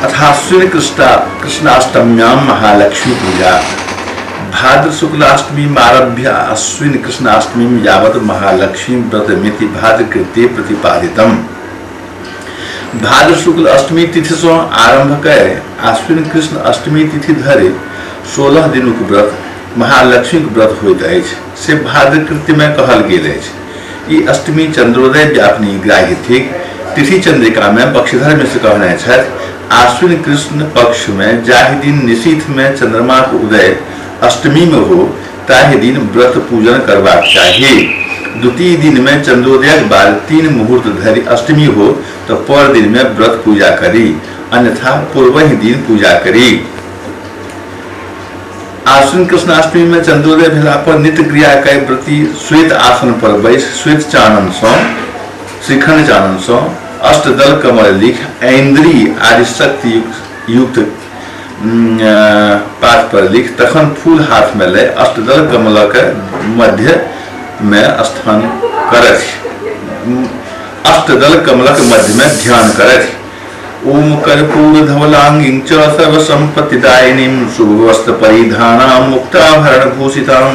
अथाश्विन कृष्णाष्टम्याम महालक्ष्मी पूजा। भाद्र शुक्लाष्टमी आरभ्य अश्विन कृष्णाष्टमी यावत महालक्ष्मी व्रतमिति भाद्र कृत्ये प्रतिपादितम। भाद्र शुक्ल अष्टमी तिथि से आरंभ कर आश्विन कृष्ण अष्टमी तिथि धरि 16 दिनुक व्रत महालक्ष्मी व्रत होइत अछि से भाद्र कृत्य में कहल गेल अछि। ई अष्टमी चंद्रोदय व्यापनी ग्राह्य थिक। तिथि चंद्रिका में पक्षधर मिश्र कहने छथि, आश्विन कृष्ण पक्ष में जाहि दिन निशीथ में चंद्रमा के उदय अष्टमी में हो ताहि दिन व्रत पूजन करबाक चाही। द्वितीय दिन में चंद्रोदय के बाद 3 मुहूर्त धरि अष्टमी हो तो पर दिन में व्रत पूजा करी, अन्यथा पूर्व ही दिन पूजा करी। आश्विन कृष्णाष्टमी में चंद्रोदय भेला पर नित्य क्रिया के व्रती श्वेत आसन पर बैस श्वेत चानन सँ श्रीखंड चानन सँ अष्टदल कमल लिख ऐन्द्री आदि शक्ति युक्त पात पर लिख तखन फूल हाथ में ले अष्टदल कमलक मध्य में स्थान करथि, अष्टदल कमलक मध्य में ध्यान करथि। ओम कर्पूर धवलांगीं च सर्वसंपत्तिदायिनीं शुभवस्त्र परिधानां मुक्ताभरण भूषितां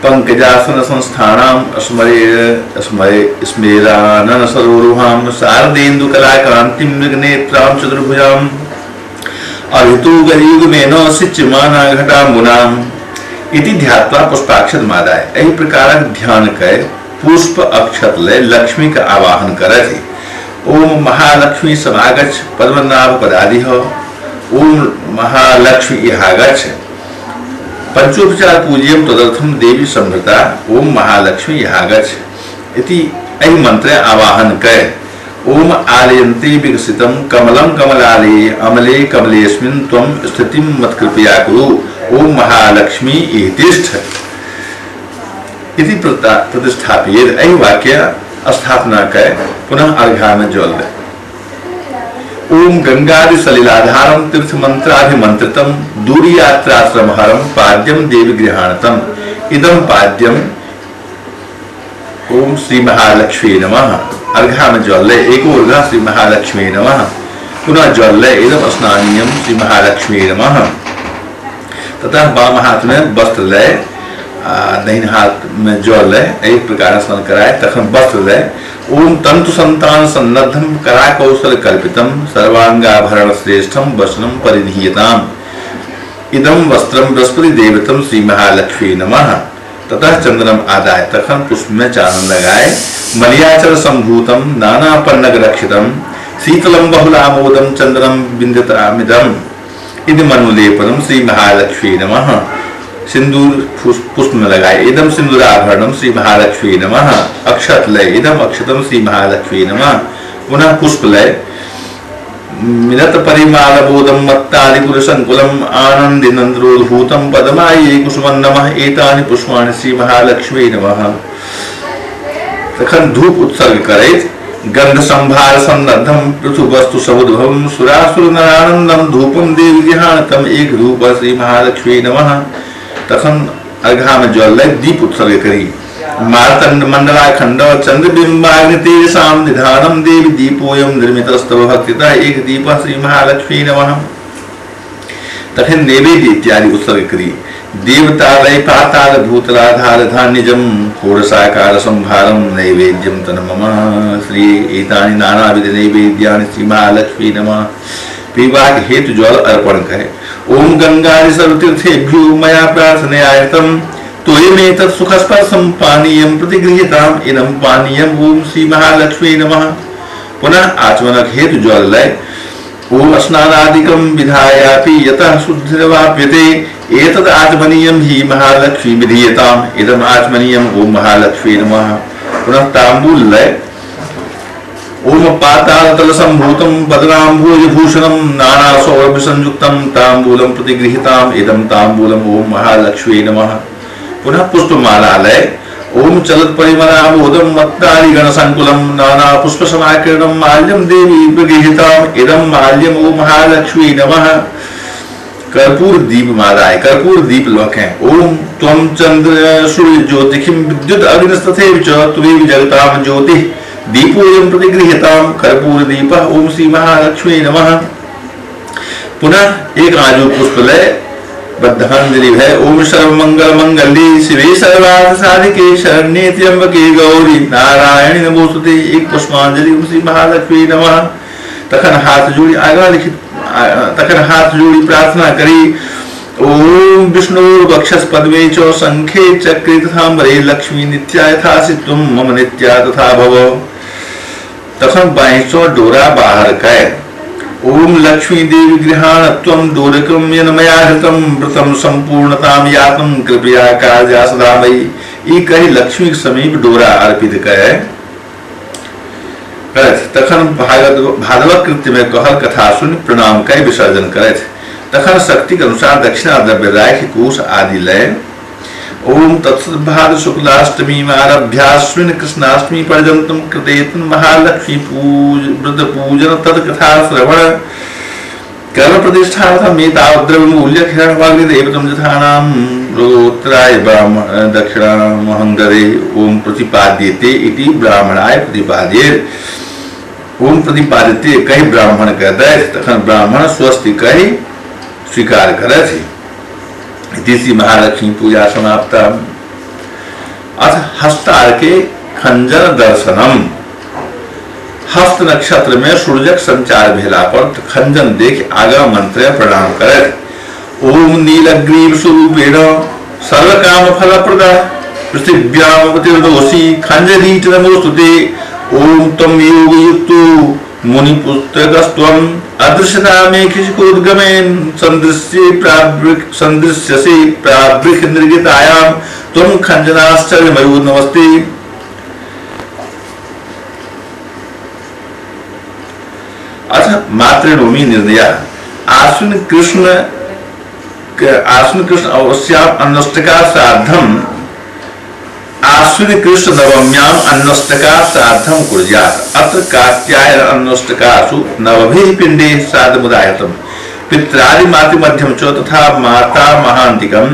पंकजासन संस्थानां स्मरे स्मरे स्मेरानन सरोरुहां शारदेन्दु कलाकान्तिं मृगनेत्रां चतुर्भुजां अभितो गलियुगमेन सिच्यमाना घटाम्बुनां इति ध्यात्वा पुष्पाक्षत मादाय। एहि प्रकारक ध्यान कय पुष्प अक्षत लय लक्ष्मी का आवाहन करथि। ओम महालक्ष्मी समागच्छ पद्मनाभ पदादिह, ओम महालक्ष्मी इहागच्छ। पंचोपचार पूज्यम तदर्थम देवी संभृता ओम महालक्ष्मी इहागच्छ इति एहि मंत्र आवाहन कय ओम आलयन्ते विकसितं कमलं कमलालये अमले कमलेस्मिन् त्वं स्थितिं मत्कृपया कुरु ओम महालक्ष्मी इतिष्ठ इति प्रतिष्ठापयेत्। एहि वाक्य स्थापना कर पुनः अर्घ्या में जल दे। ओम गंगादि सलिलाधारम तीर्थ मंत्राभिमंत्रितम दूरी यात्राश्रमहरम पाद्यम देवी गृहाणतम इदम पाद्यम ओम श्री महालक्ष्मी नमः। अर्घ्या में जल ले एको अर्घ्या श्री महालक्ष्मी नमः। पुनः जल ले इदम स्नानीयम श्री महालक्ष्मी नमः। तथा बाम हाथ में वस्त्र ले दाहिने हाथ में जल ले एक प्रकार स्नान कराए तखन वस्त्र ले ओम तंतु संतान सन्नद्धम करा कौशल कल्पितम सर्वांगाभरण श्रेष्ठम वसनम परिधीयताम इदम वस्त्रम बृहस्पति देवतम श्री महालक्ष्मी नमः। ततः चंदनम आदाय तखन पुष्प में चानन लगाए मलयाचल संभूतम नाना पन्नग रक्षितम शीतलम बहुलामोदम चंदनम बिंदतामिदम इदम मनुलेपनम श्री महालक्ष्मी नमः। सिंदूर पुष्प में लगाए इदम सिंदूराभरणम श्री महालक्ष्मी नमः। अक्षत लय इदम अक्षतम श्री महालक्ष्मी नमः। पुनः पुष्प लय मिलत परिमालबोधम मत्तादिकुल संकुलम आनंदिनंद्रोद्भूतम पद्माये कुसुमं नमः। एतानि पुष्पाणि श्री महालक्ष्मी नमः। तखन धूप उत्सर्ग करैत गंध संभार सन्नद्धम पृथु वस्तु समुद्भवम सुरासुर नरानंदम धूपम देवी गृहाणतम एक धूप श्री महालक्ष्मी नमः। तखन अर्घा में जल लय दीप उत्सर्ग करी मार्तंड मंडलाखंड चंद्रबिंबाग्नि तेजसां निधानं देवी दीपोऽयं निर्मितस्तव भक्तितः एक दीप श्री महालक्ष्मी नमः। तखन नैवेद्य इत्यादि उत्सर्ग करी देवतालय पाताल भूतलाधार धान्यजम षोडशाकार संभारम नैवेद्यम तन मम श्री एतानि नानाविध नैवेद्यानि श्री महालक्ष्मी नमः। पीबाक हेतु जल अर्पण करे ओम गंगादि सर्वतीर्थेभ्यो मया प्रार्थनयायतम तोयमेतत् सुखस्पर्शं पानीयं प्रतिगृह्यताम् इदं पानीयम् ओम श्री महालक्ष्मी नमः। पुनः आचमनक हेतु जल लय ओम स्नानादिकं विधायापि यतः शुद्धिरवाप्यते एतद् आचमनीयं हि महालक्ष्मी विधीयताम् इदम् आचमनीयम् ओम महालक्ष्मी नमः। पुनः तांबूल लय ओम पातालतल संभूतं पद्माम्भोजभूषणं नानासौरभ्य संयुक्तं तांबूलं प्रतिगृहीताम् इदं तांबूलम् ओम महालक्ष्मी नमः। पुनः पुष्पमाला लय ओम चलत परिमलाबोधं मत्तादिगण संकुलं नाना पुष्प समाकीर्णं माल्यं देवी प्रगृहीताम् इदं माल्यम् ओम महालक्ष्मी नमः। कर्पूर दीप मालाए कर्पूर दीप लोकें ओम त्वं चंद्र सूर्य ज्योतिषिं विद्युत अग्निस्तथैव च त्वमेव जगतां ज्योतिः दीपोऽयं प्रतिगृह्यतां कर्पूर दीपः ओम श्री महालक्ष्मी नमः। पुनः एक आजू पुष्प लय बद्धांजलि भय ओम सर्व मंगल मंगल्ये शिवे सर्वार्थ साधिके शरण्ये त्र्यंबके गौरी नारायणी नमोस्तुते। एक पुष्पांजलि ओम श्री महालक्ष्मी नमः। तखन हाथ जोड़ी आगा लिखित तखन हाथ जोड़ी प्रार्थना करी ओम विष्णु वक्षस पद्मे च शंखे चक्रे तथाम्बरे लक्ष्मी नित्या यथासि त्वं मम नित्या तथा भव। तखन बाईं डोरा बाहर कै ओम लक्ष्मी देवी गृहाण त्वं दोरकं यन्मया हृतं व्रतं संपूर्णतां यातं कृपया कार्या सदा मयि। ई कहि लक्ष्मी के समीप डोरा अर्पित कै करथि। तखन भादवक कृत्य में कहल कथा सुनि प्रणाम कै विसर्जन करथि। तखन शक्ति के अनुसार दक्षिणा द्रव्य राखि कोश आदि लय ओम तत्सद्भाद शुक्लाष्टमी आरभ्याश्विन कृष्णाष्टमी पर्यन्तं कृतेतन महालक्ष्मी व्रत पूजन तत्कथा श्रवण कर्म प्रतिष्ठार्थमेतावद्रव्य मूल्य हिरण्यवाग्निदेवतं यथानां रोगोत्तराय ब्राह्मण दक्षिणामहं ददे। ओम प्रतिपाद्यते इति ब्राह्मणाय प्रतिपाद्ये। ओम प्रतिपाद्यते कहि ब्राह्मण कह दैथ। तखन ब्राह्मण स्वस्ति कहि स्वीकार करथि। इति श्री महालक्ष्मी पूजा समाप्त। अथ हस्तार के खंजन दर्शनम। हस्त नक्षत्र में सूर्यक संचार भेला पर खंजन देख आगा मंत्र प्रणाम करत। ओम नीलग्रीव स्वरूपेण सर्वकाम फलप्रदा पृथिव्यामवतीर्णोऽसि खंजरीट नमोस्तुते। ओम तम योग युक्तो मुनिपुत्रकस्त्वं अदृश्यतामेखिशिकोद्गमेन संदृश्यसे प्रावृक निर्गितायां त्वं खंजनाश्चर्यमयो नमस्ते। अथ मातृनवमी निर्णय। आश्विन कृष्ण अवश्याम अन्नष्टका श्राद्धम आश्विन कृष्ण नवम्याम अन्नष्टका श्राद्धम कुर्यात्। अत्र कात्यायन अन्नष्टकासु नवभिः पिंडे श्राद्धमुदायतम् पित्रादि मातृमध्यम च तथा माता महांतिकम।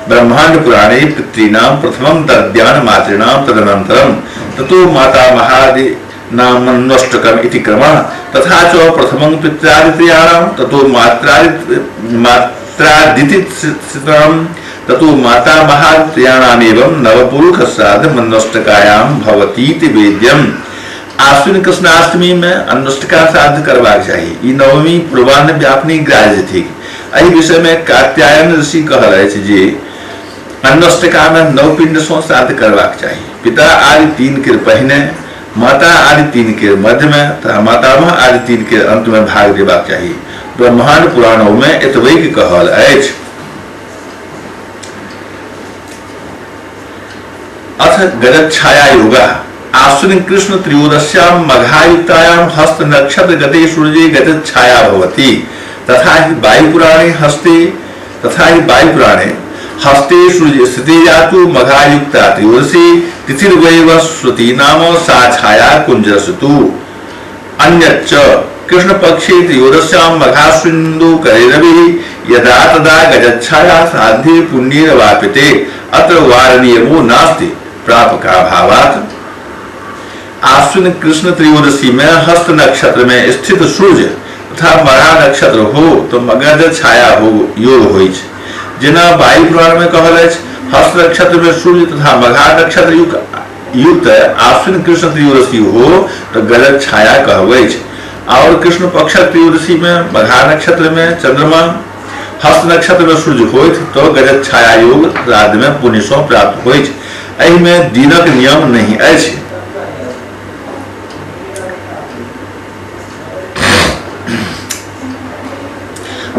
ब्रह्मांड पुराणे पितॄणां प्रथमं दद्यान मातॄणां तदनन्तरं ततो माता महादि नामन्वष्टकम् इति क्रमः। तथा च प्रथमं पित्रादित्रयाणां ततो मात्रादितिसितां ततो माता महात्रयाणामेवं नवपुरुष श्राद्ध भवतीति वेद्यम्। आश्विन कृष्णाष्टमी में अन्नष्टका श्राद्ध करबाक चाही। ई नवमी पूर्वाह्न व्यापनी ग्राह्य थिक। एहि विषय में कात्यायन ऋषि कहल अछि जे अन्नष्टका में नव पिंड सँ श्राद्ध करबाक चाही। पिता आदि तीन के पहिने, माता आदि तीन के मध्य में तथा मातामह आदि तीन के अंत में भाग देबाक चाही। ब्रह्मांड पुराणों में एतबैक कहल अछि। अथ गजच्छाया योगा। आश्विन कृष्ण त्रयोदश्याम मघायुक्तायाम हस्त नक्षत्र गते सूर्ये गजच्छाया भवति। तथा हि वायुपुराणे हस्ते सूर्य स्थिते जातु मघायुक्ता त्रयोदशी तिथिर्वैवस्वती नाम सा छाया कुंजरसतु। अन्यच्च कृष्ण पक्षे त्रयोदश्याम मघाश्विन्दु करे रवि यदा तदा गजच्छाया साध्ये पुण्येरवापिते। अत्र वारनियमो नास्ति प्रापकाभावात्। आश्विन कृष्ण त्रयोदशी में हस्त नक्षत्र में स्थित सूर्य तथा मघा नक्षत्र हो तो मगज छाया हो योग होइछ। जेना वायु पुराण में कहल अछि हस्त नक्षत्र में सूर्य तथा मघा नक्षत्र युक्त आश्विन कृष्ण त्रयोदशी हो तो गजब छाया कहबैछ। और कृष्ण पक्ष त्रयोदशी में मघा नक्षत्र में चंद्रमा हस्त नक्षत्र में सूर्य होइत तो गजब छाया योग श्राद्ध में पुण्य सँ प्राप्त होइछ। एहि में दिनक नियम नहीं अछि।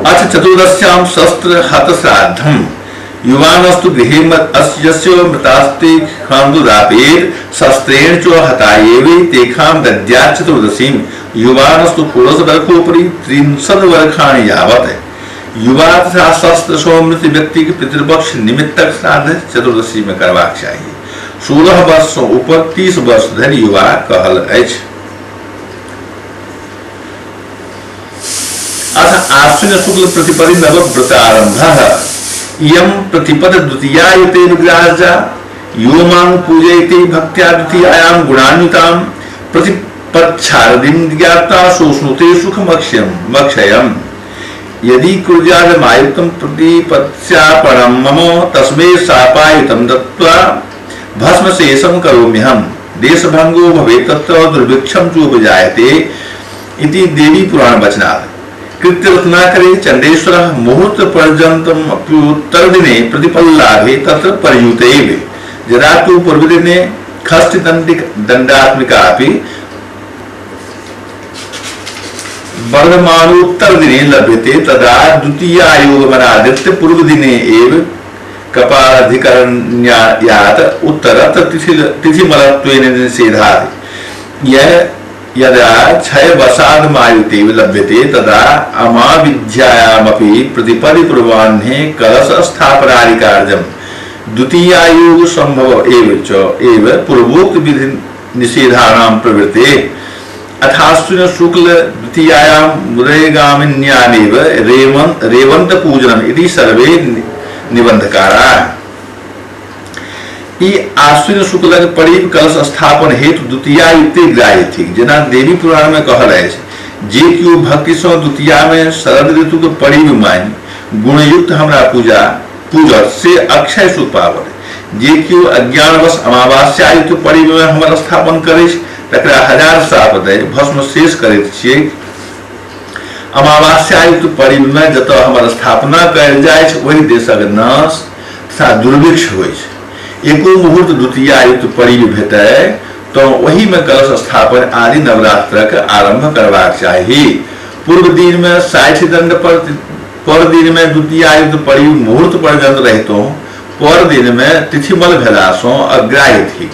अथ चतुर्दश्याम शस्त्र हत श्राद्धम। युवानस्तु गृहे यस्य मृतास्ते खान्दुदापेत् शस्त्रेण च हतायेवे तेखां दद्यात् चतुर्दशीं। युवानस्तु षोडशवर्षोपरि 30 वर्षाणि यावत्। युवा तथा शस्त्र सँ मृत व्यक्ति के पितृपक्ष निमित्तक श्राद्ध चतुर्दशी में करबाक चाही। 16 वर्ष सँ ऊपर 30 वर्ष धरि युवा कहल अछि। अथ आश्विन शुक्ल प्रतिपदि नव व्रतारंभः। इयं प्रतिपद द्वितीयायते विग्राह्या यो मां पूजयते भक्त्या द्वितीयायां गुणान्वितां प्रतिपच्छारदीं ज्ञात्वा शोष्णुते सुखमक्षयम्। यदि कुर्यादमायुक्तं प्रतिपत्स्यापणं मम तस्मै शापायुतं दत्त्वा भस्मशेषं करोम्यहम्। देशभंगो भवेत् तत्र दुर्भिक्षं चोपजायते इति देवी पुराण वचनात्। कृत्यरत्नाकरे चंडेश्वर मुहूर्त पर्यन्तम् अप्युत्तरदिने प्रतिपल्लाभे तत्र पर्युतैव। यदा तु पूर्वदिने षष्ठिदण्डात्मिकापि वर्धमानोत्तरदिने लभ्यते तदा द्वितीयायोगमनादृत्य पूर्वदिने एव कपालाधिकरण्यात् उत्तरत्र तिथिमलत्वेन निषेधात्। यः यदा क्षयवसादमायुतेव लभ्यते तदा अमाविद्यायामपि प्रतिपदि पूर्वाह्ने कलशस्थापनादिकार्यं द्वितीयायोग संभव एव च एव पूर्वोक्त विधि निषेधानां प्रवृत्ते। अथाश्विन शुक्ल द्वितीयायां उदयगामिन्यामेव रेवंत पूजनम् इति सर्वे निबंधकाराः। ई आश्विन शुक्लक परीब कलश स्थापन हेतु द्वितीया युक्ति ग्राह्य थिक। जेना देवी पुराण में कहल अछि जे केओ भक्ति सँ द्वितीया में शरद ऋतु के परीब मानि गुणयुक्त हमरा पूजा पूजत से अक्षय सुख पावत। जे केओ अज्ञानवश अमावास्या युक्त परीब में हमर स्थापन करैछ तकरा हजार साप दय भस्म शेष करैत छियै। अमावास्या युक्त परीब में जतऽ हमर स्थापना कयल जाइछ ओहि देशक नाश तथा दुर्भिक्ष होइछ। एको मुहूर्त द्वितीया युक्त परीब भेटय तो ओहि में कलश स्थापन आदि नवरात्रक आरंभ करबाक चाही। पूर्व दिन में 60 दंड पर दिन में द्वितीया युक्त परीब मुहूर्त पर्यंत रहितो पर दिन में तिथिमल भेला सँ अग्राह्य थिक।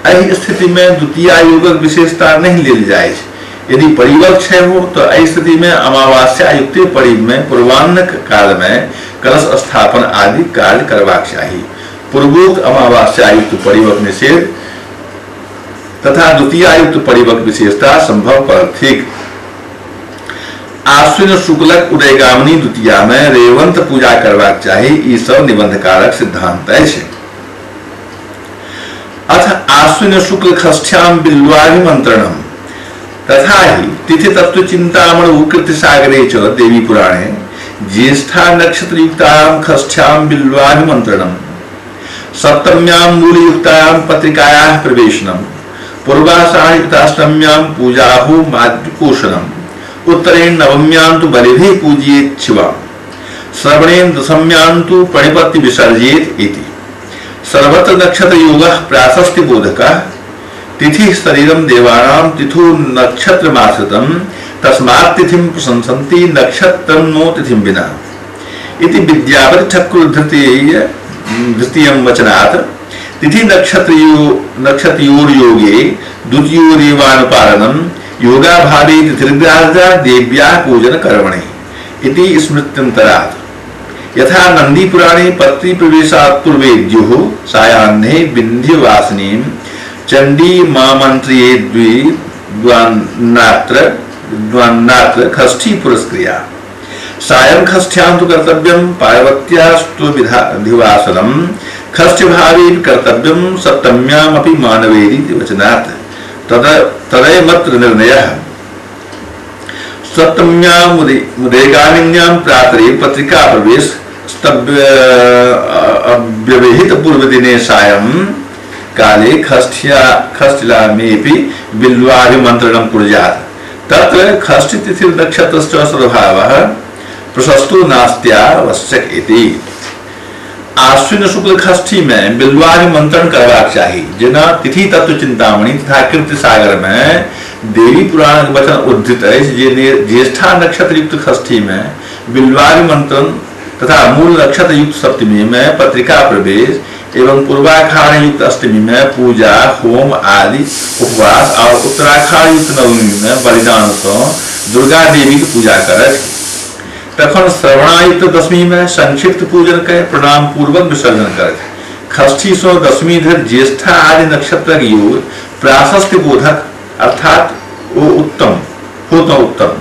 एहि स्थिति में द्वितीया योगक विशेषता नहीं लेल जाइछ। यदि परीबक क्षय हो तो एहि स्थिति में अमावास्या युक्त परीब में पूर्वाह्न काल में कलश स्थापन आदि कार्य करबाक चाही। पूर्वोक्त अमावास्या युक्त परीबक निषेध तथा द्वितीया युक्त परीबक विशेषता संभव पर थिक। आश्विन शुक्लक उदयगामिनी द्वितीया में रेवंत पूजा करबाक चाही। ई सब निबंधकारक सिद्धांत अछि। अथ आश्विन शुक्ल षष्ठ्याम बिल्वाभिमंत्रणम तथा ही तिथि तत्व चिंतामणि कृत्य सागरे च देवी पुराणे ज्येष्ठा नक्षत्र युक्तायां षष्ठ्याम बिल्वाभिमंत्रणम सप्तम्यां मूलयुक्तायां पत्रिकायाः प्रवेशनम पूर्वाषाढयुक्ताष्टम्यां पूजाहो मातृपोषणम उत्तरेण नवम्यां तु बलिभिः पूजयेत् शिवां श्रवणेन दशम्यां तु प्रणिपत्ति विसर्जयेत् इति। सर्वत्र नक्षत्र योगः प्राशस्ति बोधकः। तिथि शरीरं देवानां तिथो नक्षत्रमाश्रितं तस्मात् तिथिं प्रशंसन्ति नक्षत्रं नो तिथिं विना इति विद्यापति ठक्कुर द्वितीयं वचनात् तिथि नक्षत्रयोर्योगे द्वितीयोरेवानुपालनं योगाभावे तिथिर्ग्राह्या देव्याः पूजन कर्मणि इति स्मृत्यन्तरात्। यथा नंदी पुराणे पत्री प्रवेशात् पूर्वेद्युः सायाह्ने विन्ध्यवासिनीं चंडी मामंत्रिये द्विद्वान्नात्र षष्ठी पुरस्क्रिया सायं षष्ठ्यां तु कर्तव्यं पार्वत्यास्तु विधिवासनं षष्ठ्यभावे कर्तव्यं सप्तम्यामपि मानवेरिति वचनात् तदयमत्र निर्णयः। सप्तम्यां उदयगामिन्यां प्रातरेव पत्रिका प्रवेश अव्यवहित पूर्वदिने सायं काले षष्ठिलामेपि बिल्वाभिमन्त्रणं कुर्यात्। तत्र षष्ठितिथिर्नक्षत्रस्य सद्भावः प्रशस्तो नास्त्यावश्यक इति। आश्विन शुक्ल षष्ठी में बिल्वाभिमंत्रण करबाक चाही। जेना तिथि तत्व चिंतामणि तथा कृत्य सागर में देवी पुराण वचन उद्धृत अछि जे ज्येष्ठा नक्षत्र युक्त षष्ठी में बिल्वाभिमंत्रण तथा मूल नक्षत्र युक्त सप्तमी में पत्रिका प्रवेश एवं पूर्वाखाड़ युक्त अष्टमी में पूजा होम आदि उपवास और उत्तराखाड़ युक्त नवमी में बलिदान सँ दुर्गा देवी की पूजा करत। तखन श्रवणायुक्त दशमी में संक्षिप्त पूजन कर प्रणाम पूर्वक विसर्जन करत। षष्ठी सँ दशमी धरि ज्येष्ठा आदि नक्षत्रक योग प्राशस्त्य बोधक अर्थात ओ उत्तम हो तो उत्तम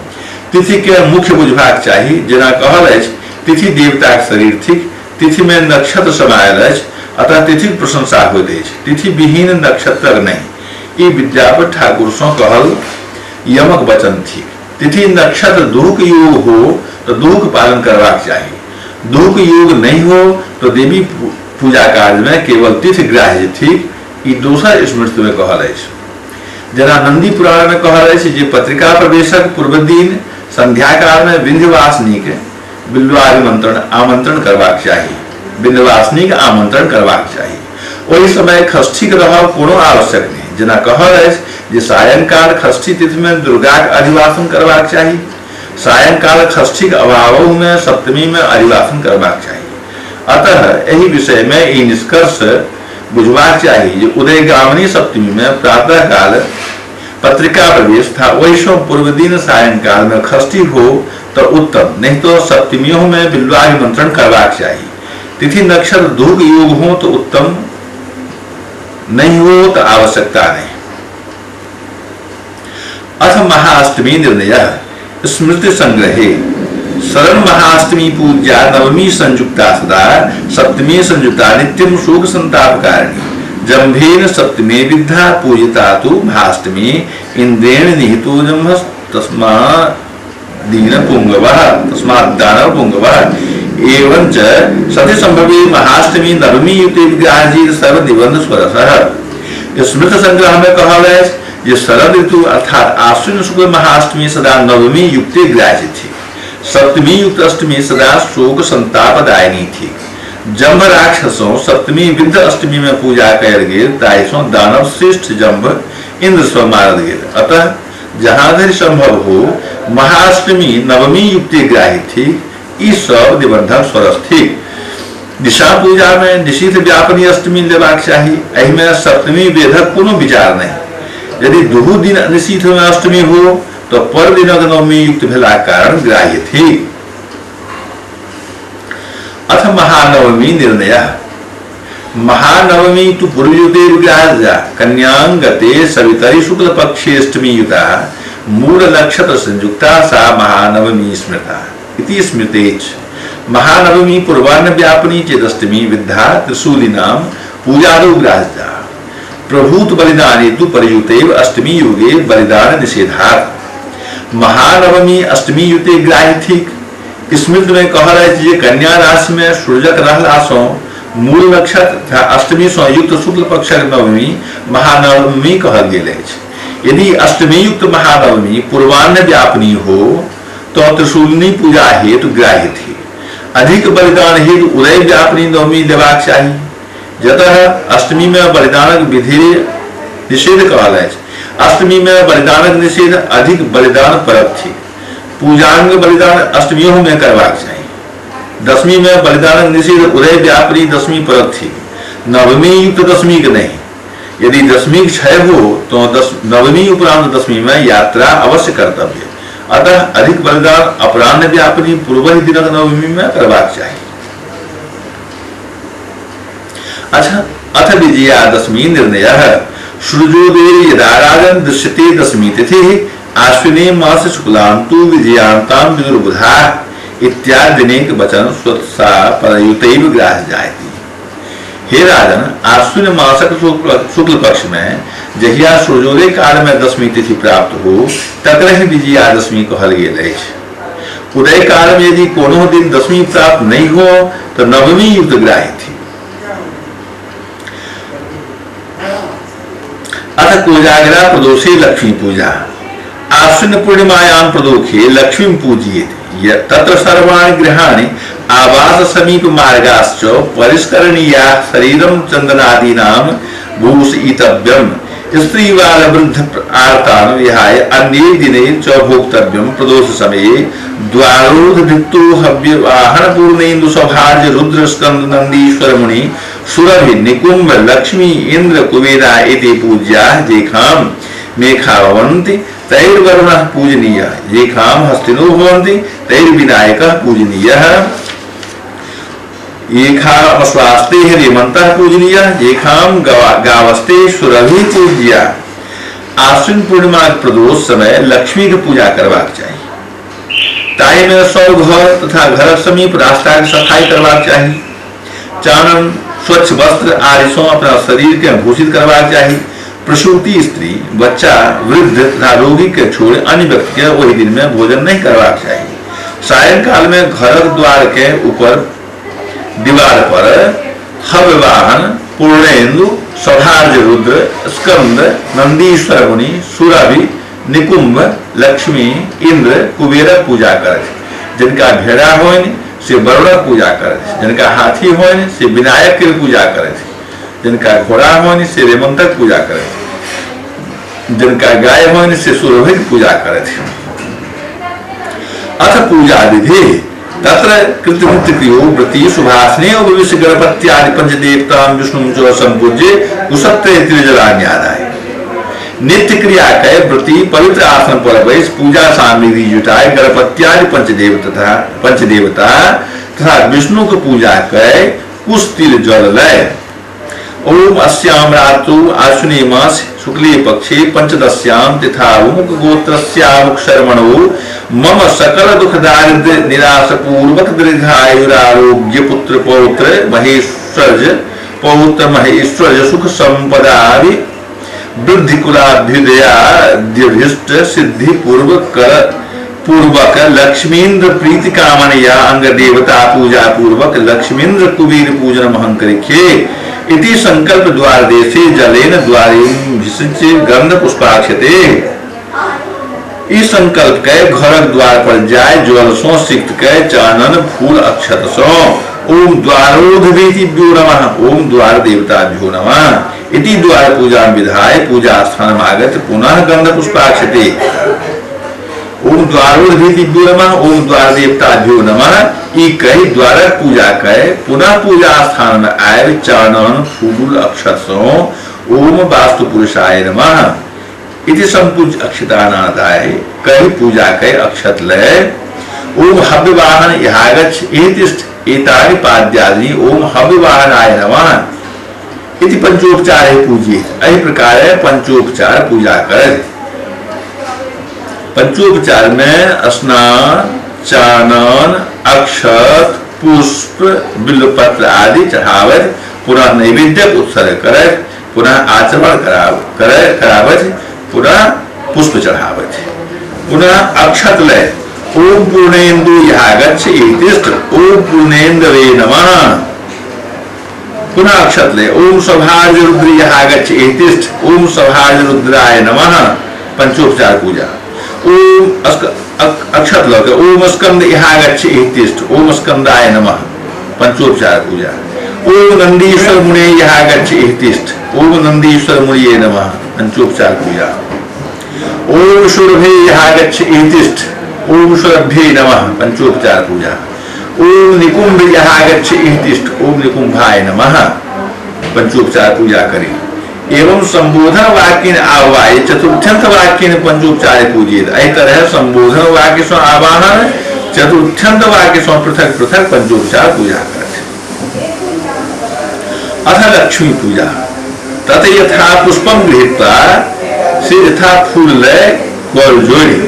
तिथि के मुख्य बुझबाक चाही। जेना कहल अछि तिथि देवताक शरीर थिक, तिथि में नक्षत्र समायल अछि, अतः तिथिक प्रशंसा होइत अछि, तिथि विहीन नक्षत्रक नहि। ई विद्यापति ठाकुर सँ कहल यमक वचन थिक। तिथि नक्षत्र दुहुक योग हो तो दुहुक पालन करबाक चाही। दुहुक योग नहीं हो तो देवी पूजा कार्य में केवल तिथि ग्राह्य थिक। ई दोसर स्मृति में कहल अछि। जेना नंदी पुराण में कहल अछि जे पत्रिका प्रवेशक पूर्व दिन संध्या काल में विंध्यवासिनी के बिल्वाभिमंत्रण आमंत्रण करबाक चाही, विंध्यवासिनी के आमंत्रण करबाक चाही। ओहि समय षष्ठीक रहब कोनो आवश्यक नहीं। जेना कहल अछि जे सायंकाल षष्ठी तिथि में दुर्गाक अधिवासन करबाक चाही। सायंकाल षष्ठीक अभाव में सप्तमी में अधिवासन करबाक चाही। अतः एहि विषय में ई निष्कर्ष बुझबाक चाही जे उदयगामिनी सप्तमी में प्रातः काल पत्रिका प्रवेश तथा ओहिसँ पूर्व दिन सायंकाल में षष्ठी हो तो उत्तम, नहीं तो सप्तमियों में बिल्वाभिमंत्रण करबाक चाही। तिथि नक्षत्र दुहुक योग हो तो उत्तम, नहीं हो तो आवश्यकता नहीं। अथ महाअष्टमी निर्णय। स्मृति संग्रहे शरण महाअष्टमी पूजा नवमी संयुक्ता सदा सप्तमी संयुक्ता नित्यम शोक संताप कारिणी जंभेन सप्तमी विद्धा पूजिता तु महाअष्टमी इंद्रेण निहितो जंभ तस्मा दीन पुंगवः तस्मात् दानव पुंगवः। एवं च सति संभवे महाअष्टमी नवमी युते विग्रहजीत सर्व निबंध स्वरसः। स्मृति संग्रह में कहल है जे शरद ऋतु अर्थात आश्विन शुक्ल महाअष्टमी सदा नवमी युक्ते ग्राह्य थी। सप्तमी युक्त अष्टमी सदा शोक संतापदायिनी थी। जंभ राक्षसों सप्तमी विद्ध अष्टमी में पूजा कयल गेल ताहिसँ दानव श्रेष्ठ जंभ इंद्र सँ मारल गेल। अतः जहाँ धरि संभव हो महाअष्टमी नवमी युक्ति ग्राह्य थी। ई सब निबंधक स्वरस थी। दिशा पूजा में निशीथ व्यापनी अष्टमी लेबाक चाही। एहिमे सप्तमी वेधक कोनो विचार नहीं। यदि दुहू दिन निशीथ में अष्टमी हो तो पर दिनक नवमी युक्त भेलाक कारण ग्राह्य थी। अथ महानवमी निर्णय। महानवमी तु पूर्वयुते ग्राह्य कन्यांगते सवितरी शुक्ल पक्षे अष्टमी युता मूल नक्षत्र संयुक्ता सा महानवमी स्मृता इति स्मृतेच। महानवमी पूर्वाह्न व्यापनी चेदष्टमी विद्धा त्रिशूलिनाम पूजादौ ग्राह्या। प्रभूत बलिदाने तु परियुतेव अष्टमी युगे बलिदान निषेधात्। महानवमी अष्टमी युते ग्राह्य थिक। स्मृति में कहल अछि जे कन्या राशि में सूर्यक रहला सँ मूल नक्षत्र तथा अष्टमी सँ युक्त शुक्ल पक्षक नवमी महानवमी कहल गेल अछि। यदि अष्टमी युक्त महानवमी पूर्वाह्न व्यापनी हो तो त्रिशूलिनी पूजा हेतु ग्राह्य थी। अधिक बलिदान हेतु उदय व्यापनी नवमी लेबाक चाही। जतः अष्टमी में बलिदानक विधि निषेध कहल अछि। अष्टमी में बलिदानक निषेध अधिक बलिदान परक थी। पूजांग बलिदान अष्टमियों में करबाक चाही। दशमी में बलिदानक निषेध उदय व्यापनी दशमी परक थी, नवमी युक्त दशमी के नहीं। यदि दशमी क्षय हो तो नवमी उपरांत दशमी में यात्रा अवश्य कर्तव्य। अतः अधिक बलिदान अपराह्न व्यापनी पूर्व ही दिनक नवमी में करबाक चाही। अच्छा, अथ विजयादशमी निर्णय। सूर्योदय यदा राजन दृश्यते दशमी तिथि आश्विने मास शुक्लांतु विजयांतां विदुर्बुधा इत्यादिनेक वचन स्वत्सा परयुतैव ग्राह्य जायति। हे राजन, आश्विन मासक शुक्ल पक्ष में जहिया सूर्योदय काल में दशमी तिथि प्राप्त हो तकरहि विजयादशमी कहल गेल अछि। उदय काल में यदि कोनो दिन दशमी प्राप्त नहीं हो तो नवमी युक्त ग्राह्य थी। अथ कोजागरा प्रदोषे लक्ष्मी पूजा। आश्विन पूर्णिमायां प्रदोषे लक्ष्मी पूज्येत। तत्र सर्वाणि गृहाणि आवास समीप मार्गाश्च परिष्करणीया शरीरं चंदनादीनां भूषयितव्यं। स्त्री बाल वृद्ध आर्तान् विहाय अन्ये दिने च भोक्तव्यं। प्रदोष समये द्वारोध भित्तो हव्य वाहन पूर्णेन्दु सौभार्य रुद्र स्कंद नंदीश्वर मुनि सुरभि निकुंभ लक्ष्मी इंद्र कुबेरा एते पूज्या जेखां मेघा भवन्ति तैर्वरुणः पूजनीयः। येखां हस्तिनो भवन्ति तैर्विनायकः पूजनीयः। येखामश्वास्ते हेमन्तः पूजनीयः। येखां गावस्ते सुरभि पूज्या। आश्विन पूर्णिमा प्रदोष समय लक्ष्मी के पूजा करबाक चाही। ताहि में सब घर तथा घरक समीप रास्ता के सफाई करबाक चाही। चानन स्वच्छ वस्त्र आदि सँ अपना शरीर के भूषित करबाक चाही। प्रसूति स्त्री, बच्चा, वृद्ध तथा रोगी के छोड़ अन्य व्यक्ति के ओहि दिन में भोजन नहीं करबाक चाही। सायंकाल में घरक द्वार के ऊपर दीवार पर हव्यवाहन, पूर्णेन्दु, सौभाग्य रुद्र, स्कंद, नंदीश्वर मुनि, सुरभि, निकुंभ, लक्ष्मी, इंद्र, कुबेरक पूजा करथि। जिनका भेड़ा होइन से वरुणक पूजा करथि, जिनका हाथी होइन से विनायक के पूजा करथि, जिनका घोड़ा होइन से रेमंतक पूजा करथि, जिनका गाय होइन से सुरभिक पूजा करथि। अथ पूजा विधि तत्र कृतनित्य क्रियो व्रती सुभाषणे भविष्य गणपत्यादि पंचदेवतां विष्णु च संपूज्य कुशत्रे त्रिजलान्यादाय। नित्य क्रिया के व्रती पवित्र आसन पर बैस पूजा सामग्री जुटाए गणपत्यादि पंचदेवता तथा विष्णु के पूजा कै कुश तिल जल लय। ओम अस्याम रात्रौ आश्विनी मास शुक्ले पक्षे पंचदश्याम तिथामुख गोत्रस्यामुख शर्मणो मम सकल दुख दारिद्र्य निराश पूर्वक दीर्घायुरारोग्य पुत्र पौत्र महेश्वर्य पौत्र महेश्वर्य सुख संपदादि वृद्धि कुलाभ्युदयाद्यभीष्ट सिद्धि पूर्वक कर पूर्वक लक्ष्मीन्द्र प्रीति कामनया अंग देवता पूजा पूर्वक लक्ष्मीन्द्र कुबेर पूजन महं करिष्ये इति संकल्प द्वार देशे जलेन द्वारीं विसिंच्य गंध पुष्पाक्षते। इस संकल्प के घरक द्वार पर जाय जल सो सिक्त के चानन फूल अक्षत सो ओम द्वारोधवेतिभ्यो नमः ओम द्वार देवताभ्यो नमः इति द्वार पूजा विधाय पूजा स्थान आगत पुनः गंध पुष्पाक्षते। ओम द्वारोधवेतिभ्यो नमः ओम द्वार देवताभ्यो नमः ई कही द्वारक पूजा कहे पुनः पूजा स्थान में आए चानन फूल अक्षत सो ओम वास्तु पुरुषाय नमः इति संपूज्य अक्षतानादाय कही पूजा कहे अक्षत लय। ओम हव्यवाहन यहागच्छ एतिष्ठ एतानि पाद्यादि ओम हव्यवाहनाय नमः इति पंचोपचार पूजिए। एहि प्रकार पंचोपचार पूजा कर। पंचोपचार में स्नान, चानन, अक्षत, पुष्प, बिल्वपत्र आदि चढ़ावत पुनः नैवेद्य उत्सर्ग करत पुनः आचमन करावत पुनः पुष्प चढ़ावत पुनः अक्षत लय। ओम पूर्णेन्दु यहागच्छ एतिष्ठ ओम पूर्णेन्दवे नमः पुनः अक्षत लय। ओम सौभाग्य रुद्र यहागच्छ एतिष्ठ ओम सौभाग्य रुद्राय नमः पंचोपचार पूजा। ओम अक्षत लग ओम स्कंद यहागच्छ एतिष्ठ ओम स्कंदाय नमः पंचोपचार पूजा। ओम नंदीश्वर मुने यहागच्छ एतिष्ठ ओम नंदीश्वर मुनिये नमः पंचोपचार पूजा। ओम सुरभे यहागच्छ एतिष्ठ ओम सुरभ्ये नमः पंचोपचार पूजा। ओम निकुंभ यहागच्छ एतिष्ठ ओम निकुंभाय नमः पंचोपचार पूजा करें। एवं संबोधन वाक्य आह्वाय चतुर्थ्यंत वाक्य पंचोपचार पूजित। एहि तरह संबोधन वाक्य सो आवाहन चतुर्थ्यंत वाक्य सो पृथक पृथक पंचोपचार पूजा करत। अथ लक्ष्मी पूजा तत यथा पुष्पम गृहीत्वा से यथा फूल लय कर जोड़ी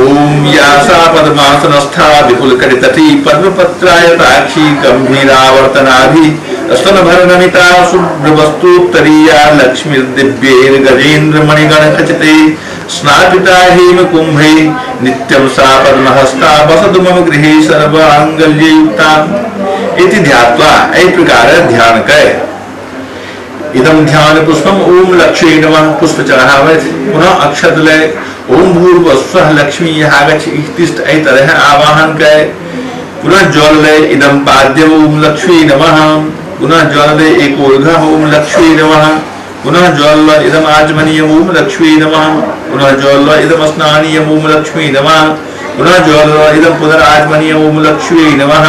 ओम यासा पद्मासनस्था विपुल करितटी पद्मपत्रायताक्षी गंभीरावर्तनाभि स्तनभरनमिता शुभ्रवस्तुत्तरीया लक्ष्मीर्दिव्यैर्गजेन्द्र मणिगण खचिते स्नापिता हेम कुंभे नित्यं सा पद्महस्ता वसतु मम गृहे सर्वांगल्ययुक्ता इति ध्यात्वा एहि प्रकार ध्यान कर। इदं ध्यान पुष्पम ओम लक्ष्मी नमः पुष्प चढ़ावत पुनः अक्षत लय ओम भूर्भुवस्सुः लक्ष्मी यहागच्छ इतिष्ठ एहि तरह आवाहन कर पुनः जल लय इदं पाद्यम ओम लक्ष्मी नमः पुनः जल लय एकोर्घ ओम लक्ष्मी नमः पुनः जल लय इदं आचमनीयम ओम लक्ष्मी नमः पुनः जल लय इदं स्नानीयम ओम लक्ष्मी नमः पुनः जल लय इदं पुनराचमनीयम ओम लक्ष्मी नमः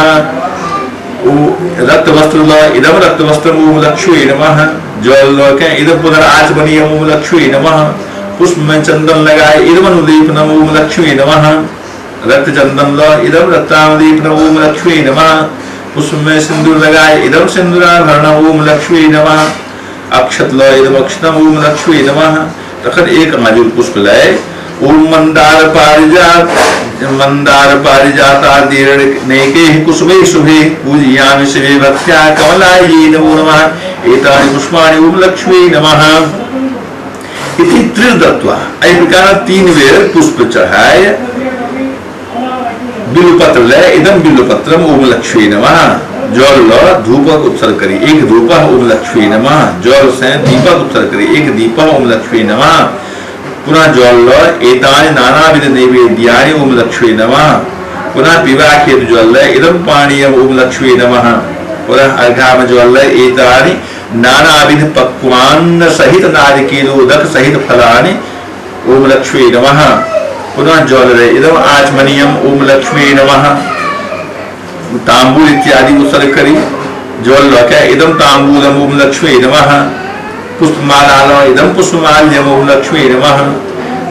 रक्त वस्त्र लय इदं रक्त वस्त्रम ओम लक्ष्मी नमः जल लय के इदं पुनराचमनीयम ओम लक्ष्मी नमः पुष्प में चंदन लगाए इदमनुदीपनम ओम लक्ष्मी नमः रक्त चंदन ल इदम रक्तानुदीपनम ओम लक्ष्मी नमः पुष्प में सिंदूर लगाए इदम सिंदूराभरण ओम लक्ष्मी नमः अक्षत ल इदम अक्षतम ओम लक्ष्मी नमः। तखन एक आजुर पुष्प लय ओम मंदार पारिजात मंदार पारिजातादिरनेके कुसुमे शुभे पूजयामि शिवे भक्त्या कमलायै नमो नमः एतानि पुष्पाणि ओम लक्ष्मी नमः। इति त्रिदत्वा एहि प्रकार 3 बेर पुष्प चढ़ाय बिल्वपत्र लय इदम बिल्वपत्रम ओम लक्ष्मी नमः जल ल धूपक उत्सर्ग करी एक धूप ओम लक्ष्मी नमः जल से दीपक उत्सर्ग करी एक दीप ओम लक्ष्मी नमः पुनः जल ल एतानि नानाविध नैवेद्यानि ओम लक्ष्मी नमः पुनः पिबा हेतु जल लय इदम पानीयम ओम लक्ष्मी नमः पुनः अर्घा में जल लय एतानि नानाविध पक्वान्न सहित नारिकेलोदक सहित फलानि ओम लक्ष्मी नमः पुनः जल लय इदम आचमनीयम ओम लक्ष्मी नमः तांबूल इत्यादि उत्सर्ग करी जल लके इदम तांबूलम ओम लक्ष्मी नमः पुष्पमाला ल इदम पुष्पमाल्यम ओम लक्ष्मी नमः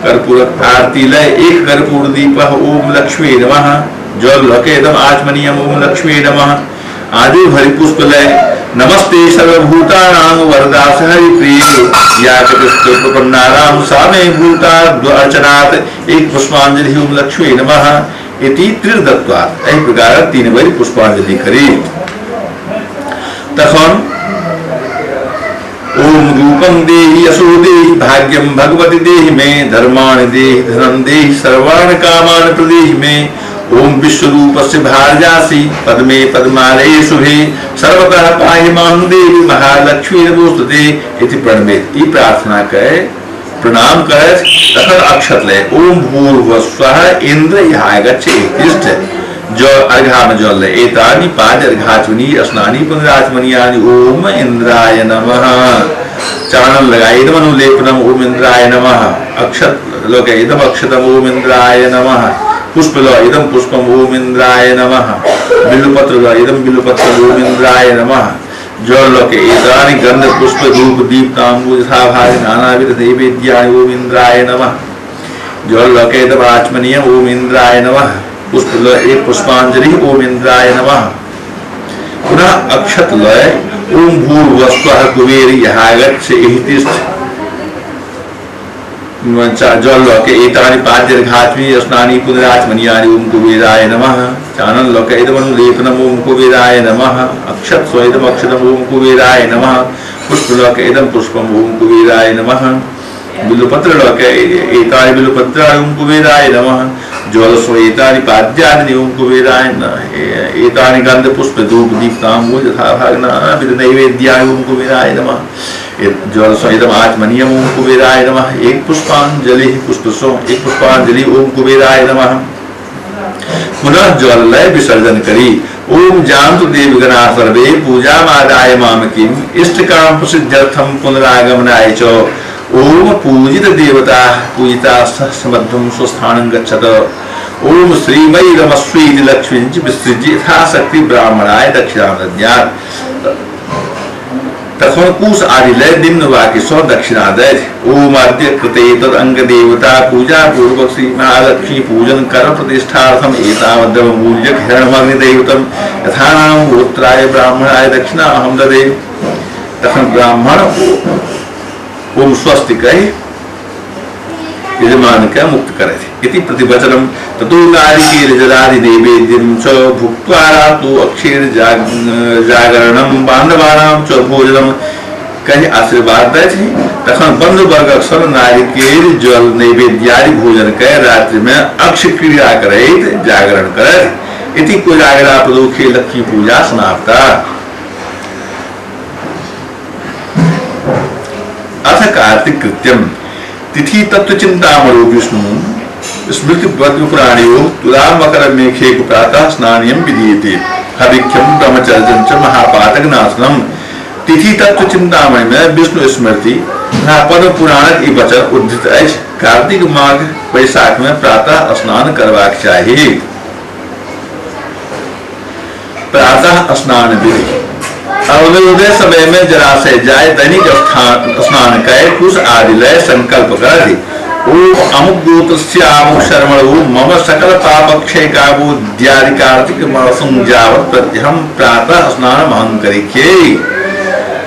कर्पूर आरती लय एक कर्पूर दीप ओम लक्ष्मी नमः जल लके इदम आचमनीयम ओम लक्ष्मी नमः आदि भरि पुष्प लय नमस्ते सर्वभूतानां वरदास हरिप्रिये या चतुष्प्रपन्नानां सा मे भूतार्चनात् एक पुष्पांजलि ओम लक्ष्मी नमः इति त्रिदत्वा एहि प्रकार 3 बेर पुष्पांजलि करी। तखन ओम रूपं देहि यशो देहि भाग्यं भगवति देहि मे धर्माणि देहि धनं देहि सर्वान् कामान् प्रदेहि मे ओम विश्वरूपस्य भार्यासि पद्मे पद्मालये शुभे सर्वतः पाहि मां देवी महालक्ष्मी नमोस्तुते इति प्रणमेत। ई प्रार्थना करे प्रणाम करे तखन अक्षत ले ओम भूर्भुवः स्वः इंद्र यागच्छ तिष्ठ जल अर्घा में जल ले एतानि पाद अर्घाचमनी स्नानी पुनराचमनीयानि ओम इंद्राय नमः चानन लगाए इदम अनुलेपनम ओम इंद्राय नमः अक्षत लोके इदम अक्षतम ओम इंद्राय नमः पुष्प लो इदम पुष्पम ओम इंद्राय नमः बिल्वपत्र लो इदम बिल्वपत्र ओम इंद्राय नमः जल लोके एतानि गंध पुष्प धूप दीप तांबूल यथाभाग नानाविध नैवेद्यानि ओम इंद्राय नमः जल लोके इदम आचमनीय ओम इंद्राय नमः पुष्प लो एक पुष्पांजलि ओम इंद्राय नमः पुनः अक्षत लय ओम भूर्भुवः स्वः कुबेर यहागच्छ एहितिष्ठ जल लोके एतानि पाद्यर्घात्मी स्नानी पुनराचमनीयानि ओम कुबेराय नमः चानन लोके इदमनुलेपनम ओम कुबेराय नमः अक्षत स्व इदम अक्षतम ओम कुबेराय नमः पुष्प लोके इदम पुष्पम ओम कुबेराय नमः बिल्वपत्र लोके एतानि बिल्वपत्राणि ओम कुबेराय नमः जल स्व एतानि पाद्यानि ओम कुबेराय एतानि गंध पुष्प धूप दीप तांबूल यथाभाग नानाविध नैवेद्यानि ओम कुबेराय नमः जल सहितम आत्मनीयम ओम कुबेराय नमः एक पुष्पांजलि पुष्पसो एक पुष्पांजलि ओम कुबेराय नमः पुनः जल लय विसर्जन करी ओम जान्तु देवगणा सर्वे पूजामादाय मामकीम इष्टकाम प्रसिद्ध्यर्थम पुनरागमनाय च ओम पूजित देवता पूजिता समद्धं स्वस्थानं गच्छत ओम श्रीमयी रमस्वी लक्ष्मीं च विसृज्य यथाशक्ति ब्राह्मणाय दक्षिणां दद्यात्। तखन कुश आदि लय निम्न वाक्य सौ दक्षिणा दय ओम आद्य कृते तद अंग देवता पूजा पूर्वक श्री महालक्ष्मी पूजन कर प्रतिष्ठार्थम एतावद्रव मूल्यक हिरण्यमग्नि दैवतम यथा नाम गोत्राय ब्राह्मणाय दक्षिणा अहम ददे। तखन ब्राह्मण ओम स्वस्ति कहि यजमान के मुक्त करे इति प्रतिवचनम ततो नारिकेल जलादि नैवेद्यं च भुक्त्वा रातो अक्षीर जागरणं बान्धवानां च भोजनं कहि आशीर्वाद दै छै। तखन बंधु वर्गक संग नारिकेल जल नैवेद्यादि भोजन कय रात्रि में अक्ष क्रिया करैत जागरण करैत इति कोजागरा प्रदोखे लक्ष्मी पूजा समाप्ता। अथ कार्तिक कृत्यम तिथि तत्व चिंतामणो विष्णु स्मृति पद्मपुराणयो तुला मकर मेघे प्रातः स्नानियं विधीयते हविख्यं ब्रह्मचर्यं च महापातक नाशनम। तिथि तत्व चिंतामणि में विष्णु स्मृति तथा पद्म पुराणक ई वचन उद्धृत अछि। कार्तिक माघ वैशाख में प्रातः स्नान करबाक चाही। प्रातः स्नान विधि अरुणोदय समय में जलाशय जाय दैनिक स्नान कर कुश आदि लय संकल्प कर ओम अमुक गोत्रस्य अमुक शर्मणो मम सकल पापक्षय कामोद्यादि कार्तिक मासं जावत प्रत्यहं प्रातः स्नान अहं करिष्ये।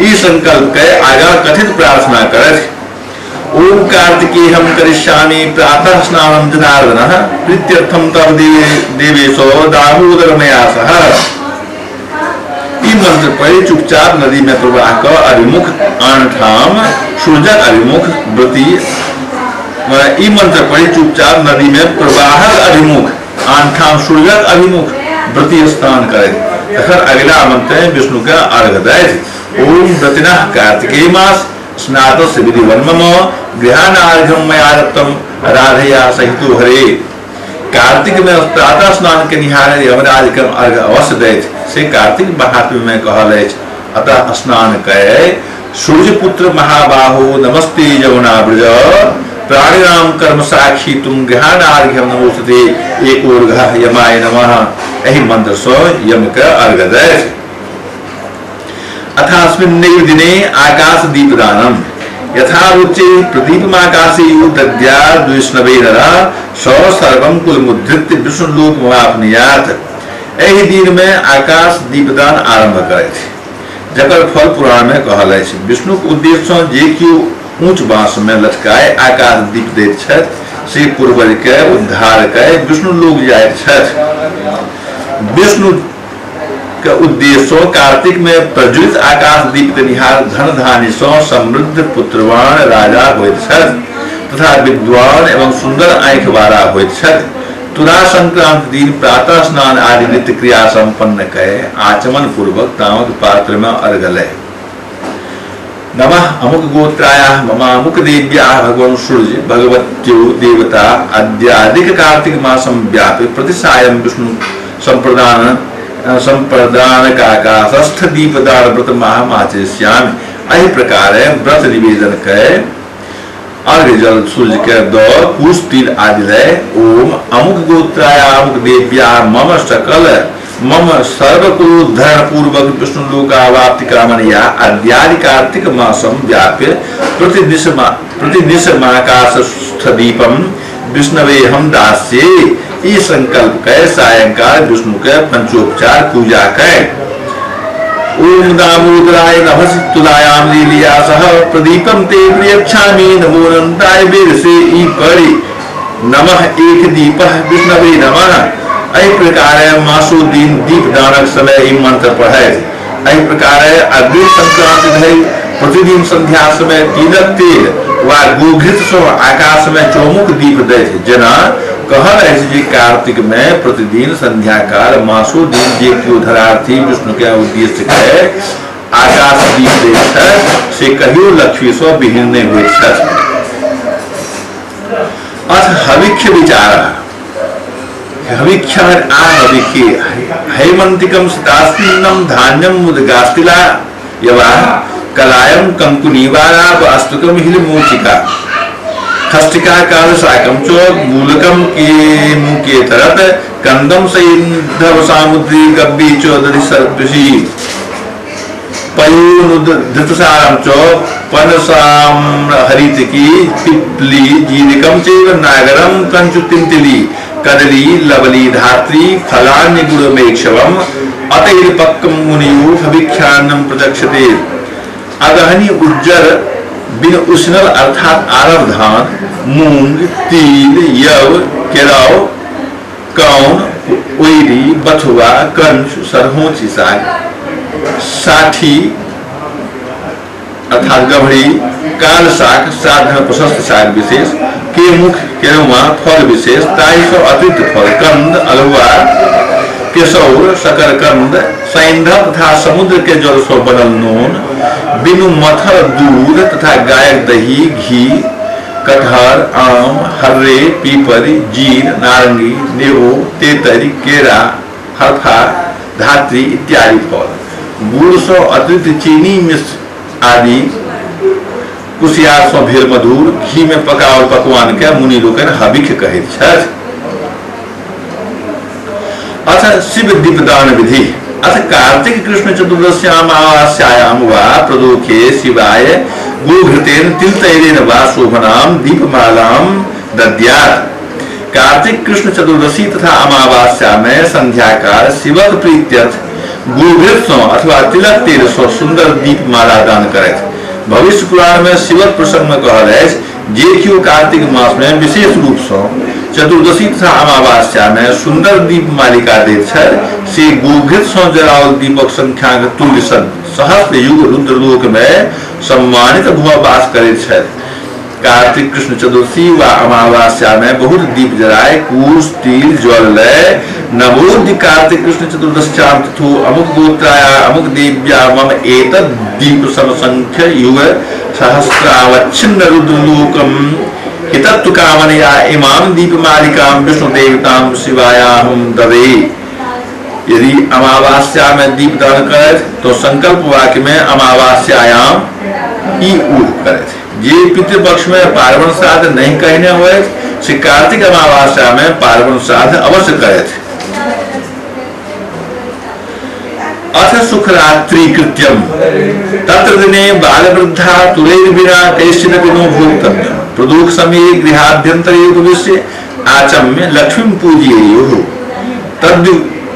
ई संकल्प के आगा कथित प्रार्थना कर ओम कार्तिकेयं करिष्यामि प्रातः स्नानं जनार्दनः प्रीत्यर्थं तव देवेशो दामोदरमया सह। ई मंत्र पढ़ि चुपचाप नदी में प्रवाह क अभिमुख आनठाम सूर्यक अभिमुख व्रती ई मंत्र पढ़ि चुपचाप नदी में प्रवाहक अभिमुख आनठाम सूर्यक अभिमुख व्रती स्नान करैत। तखन अगिला मंत्र विष्णु के अर्घ दैत। ओम व्रतिनः कार्तिकेय मास स्नातस्य विधिवन्मम गृहाणार्घ्यं मया दत्तं राधया सहितो हरे। कार्तिक में प्रातः स्नान के निहार यमराज के अर्घ अवश्य दैत से कार्तिक महात्म्य में कहल अछि। अतः स्नान कय सूर्यपुत्र महाबाहो नमस्ते यमुना ब्रज प्राणिनाम कर्म साक्षी तुम गृहाणार्घ्यम नमोस्तुते एकोर्घ यमाय नमः। एहि मंत्र सँ यम के अर्घ दैत। अथास्मिन्नैव दिने आकाश दीपदानम यथा रुचि प्रदीपमाकाशे दद्याद् वैष्णवे नरः स सर्वं कुलमुद्धृत्य विष्णुलोकमाप्नुयात्। एहि दिन में आकाश दीपदान आरंभ करैत जकर फल पुराण में कहल अछि। विष्णुक उद्देश्य सँ जे केओ ऊंच बांस में लटकाए आकाश दीप दैत छथि से पूर्वज के उद्धार कय विष्णुलोक जाइत छथि। विष्णु के उद्देश्य कार्तिक में प्रज्वलित आकाश दीप देनिहार धन धान्य सँ समृद्ध पुत्रवान राजा होइत छथि तथा विद्वान एवं सुंदर आँखि वाला होइत छथि। तुला संक्रांति दिन प्रातः स्नान आदि नित्य क्रिया संपन्न कय आचमन पूर्वक तामक पात्र में अर्घ लय नमः अमुक गोत्राय मम अमुक देव्याः भगवान सूर्य भगवत्यो देवता अद्याधिक कार्तिक मासम व्यापि प्रतिसायं विष्णु संप्रदान संप्रदान काकाशस्थ दीपदान व्रत महामाचरिष्यामि। एहि प्रकार व्रत निवेदन कय अर्घ जल सूर्य के the कुश तिल आदि लय ओम अमुक गोत्राय अमुक देव्या मम सकल मम सर्वकुलोद्धरण पूर्वक विष्णु लोकावाप्ति कामनया अद्यादि कार्तिक मासम व्याप्य प्रतिनिशमाकाशस्थ दीपम विष्णवे हम दास्ये। ई संकल्प कय सायंकाल विष्णु के पंचोपचार पूजा कय ओम दामोदराय नभसि तुलायाम लीलया सह प्रदीपम ते प्रयच्छामि नमो नंदाय वीरसे। ई परि नमः एक दीपः विष्णवे नमः। एहि प्रकार मासो दिन दीपदानक समय ई मंत्र पढ़ैत। एहि प्रकार अग्नि संक्रांति धरि प्रतिदिन संध्या समय तिलक तेल वा गोघृत सँ आकाश में चौमुख दीप दैत। जेना कहल अछि जे कार्तिक में प्रतिदिन संध्याकाल मासो दिन जे केओ धरार्थी विष्णु के उद्देश्य के आकाश दीप दैत छथि से कहियो लक्ष्मी सँ विहीन नहि होइत छथि। अथ हविख्य विचार हविख्य आ हविख्य हैमंतिकम सतास्तिन्नम धान्यम मुदगास्तिला यवा कलायम कंकुनीवारा वास्तुकम हिलमोचिका खष्टिका काल साकम चो मूलकम के मुके तरत कंदम सैंधव सामुद्री गब्बी चो दधि सर्पसी पयोनुधृतसारम चो पनसाम हरितकी पिप्ली जीरिकम चैव नागरम कंचु तिंतिली कदली लवली धात्री फलान्य गुणमेक्षवम अतैर्पक्कम मुनियो हविख्यानम प्रदक्षते। अगहनी उज्जर बिन उष्णल अर्थात आरव धान मूंग तिल यव केराव कौन ओइरी बथुआ कंच सरहोची साग साठी अर्थात गभड़ी काल साग साधन प्रशस्त साग विशेष के मुख केरुआ फल विशेष ताहि सँ अतिरिक्त फल कंद अलुआ केसौर शकरकंद सैंधव तथा समुद्र के जल सँ बनल नून बिनु मथल दूध तथा गायक दही घी कटहर आम हर्रे पीपरी जीर नारंगी नेबो तेतरी केरा हरफा धात्री इत्यादि फल गुड़ सँ अतिरिक्त चीनी मिश्र आदि कुसियार सँ भेल मधुर घी में पकाओल पकवान के मुनि लोकनि हविख कहैत छथि। अथ शिव दीपदान विधि। अथ कार्तिक कृष्ण चतुर्दश्याम अमावास्यायाम वा प्रदोखे शिवाय गोघृतेन तिलतैलेन वा शोभनाम दीपमालाम दद्यात्। कार्तिक कृष्ण चतुर्दशी तथा अमावास्या में संध्याकाल शिवक प्रीत्यर्थ गोघृत सँ अथवा तिलक तेल सँ सुंदर दीपमाला दान करैत। भविष्य पुराण में शिवक प्रसंग में कहल अछि जे केओ कार्तिक मास में विशेष रूप सँ चतुर्दशी तथा अमावास्या में सुंदर दीप मालिका दैत छथि से गोघृत सँ जराओल दीपक संख्या के तुल्य सहस्र युग रुद्रलोक में सम्मानित भऽ वास करैत छथि। कार्तिक कृष्ण चतुर्थी व अमावास्या में बहुत दीप जराए कूश तिल जल लय नवोद्य कार्तिक कृष्ण चतुर्दश्याम तिथु अमुक गोत्राया अमुक देव्या मम एतद् दीप समसंख्य युग सहस्रावच्छिन्न रुद्रलोकम हितत्व कामनया इमाम दीप मालिकां विष्णु देवतां शिवायाहं ददे। यदि अमावास्या में दीप दान करत तो संकल्प वाक्य में अमावास्यायाम ई ऊह करत। जे पितृपक्ष में पार्वण श्राद्ध नहीं कहने हुए से कार्तिक अमावास्या में पार्वण श्राद्ध अवश्य करत। अथ सुखरात्रि कृत्यम तत्र दिने बाल वृद्धा तुरैर्विना कैश्चिदपि नो भोक्तव्यम्। प्रदोष समय गृहाभ्यन्तरे उपविश्य आचम्य लक्ष्मीं पूजयेयुः।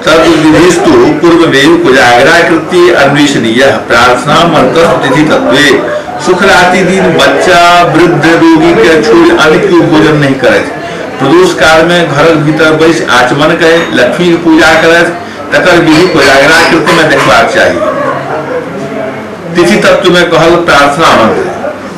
तद्विधिस्तु पूर्वमेव कोजागरा कृत्ये अन्वेषणीयः प्रार्थना मंत्र तिथि तत्वे। सुखरात्रि दिन बच्चा वृद्ध रोगी के छोड़ अन्य क्यों भोजन नहीं करत। प्रदोष काल में घर भीतर बैस आचमन करे लक्ष्मी की पूजा करत तकर विधि कोजागरा कृत्य में देखबाक चाहिए। तिथि तत्व में कहल प्रार्थना मंत्र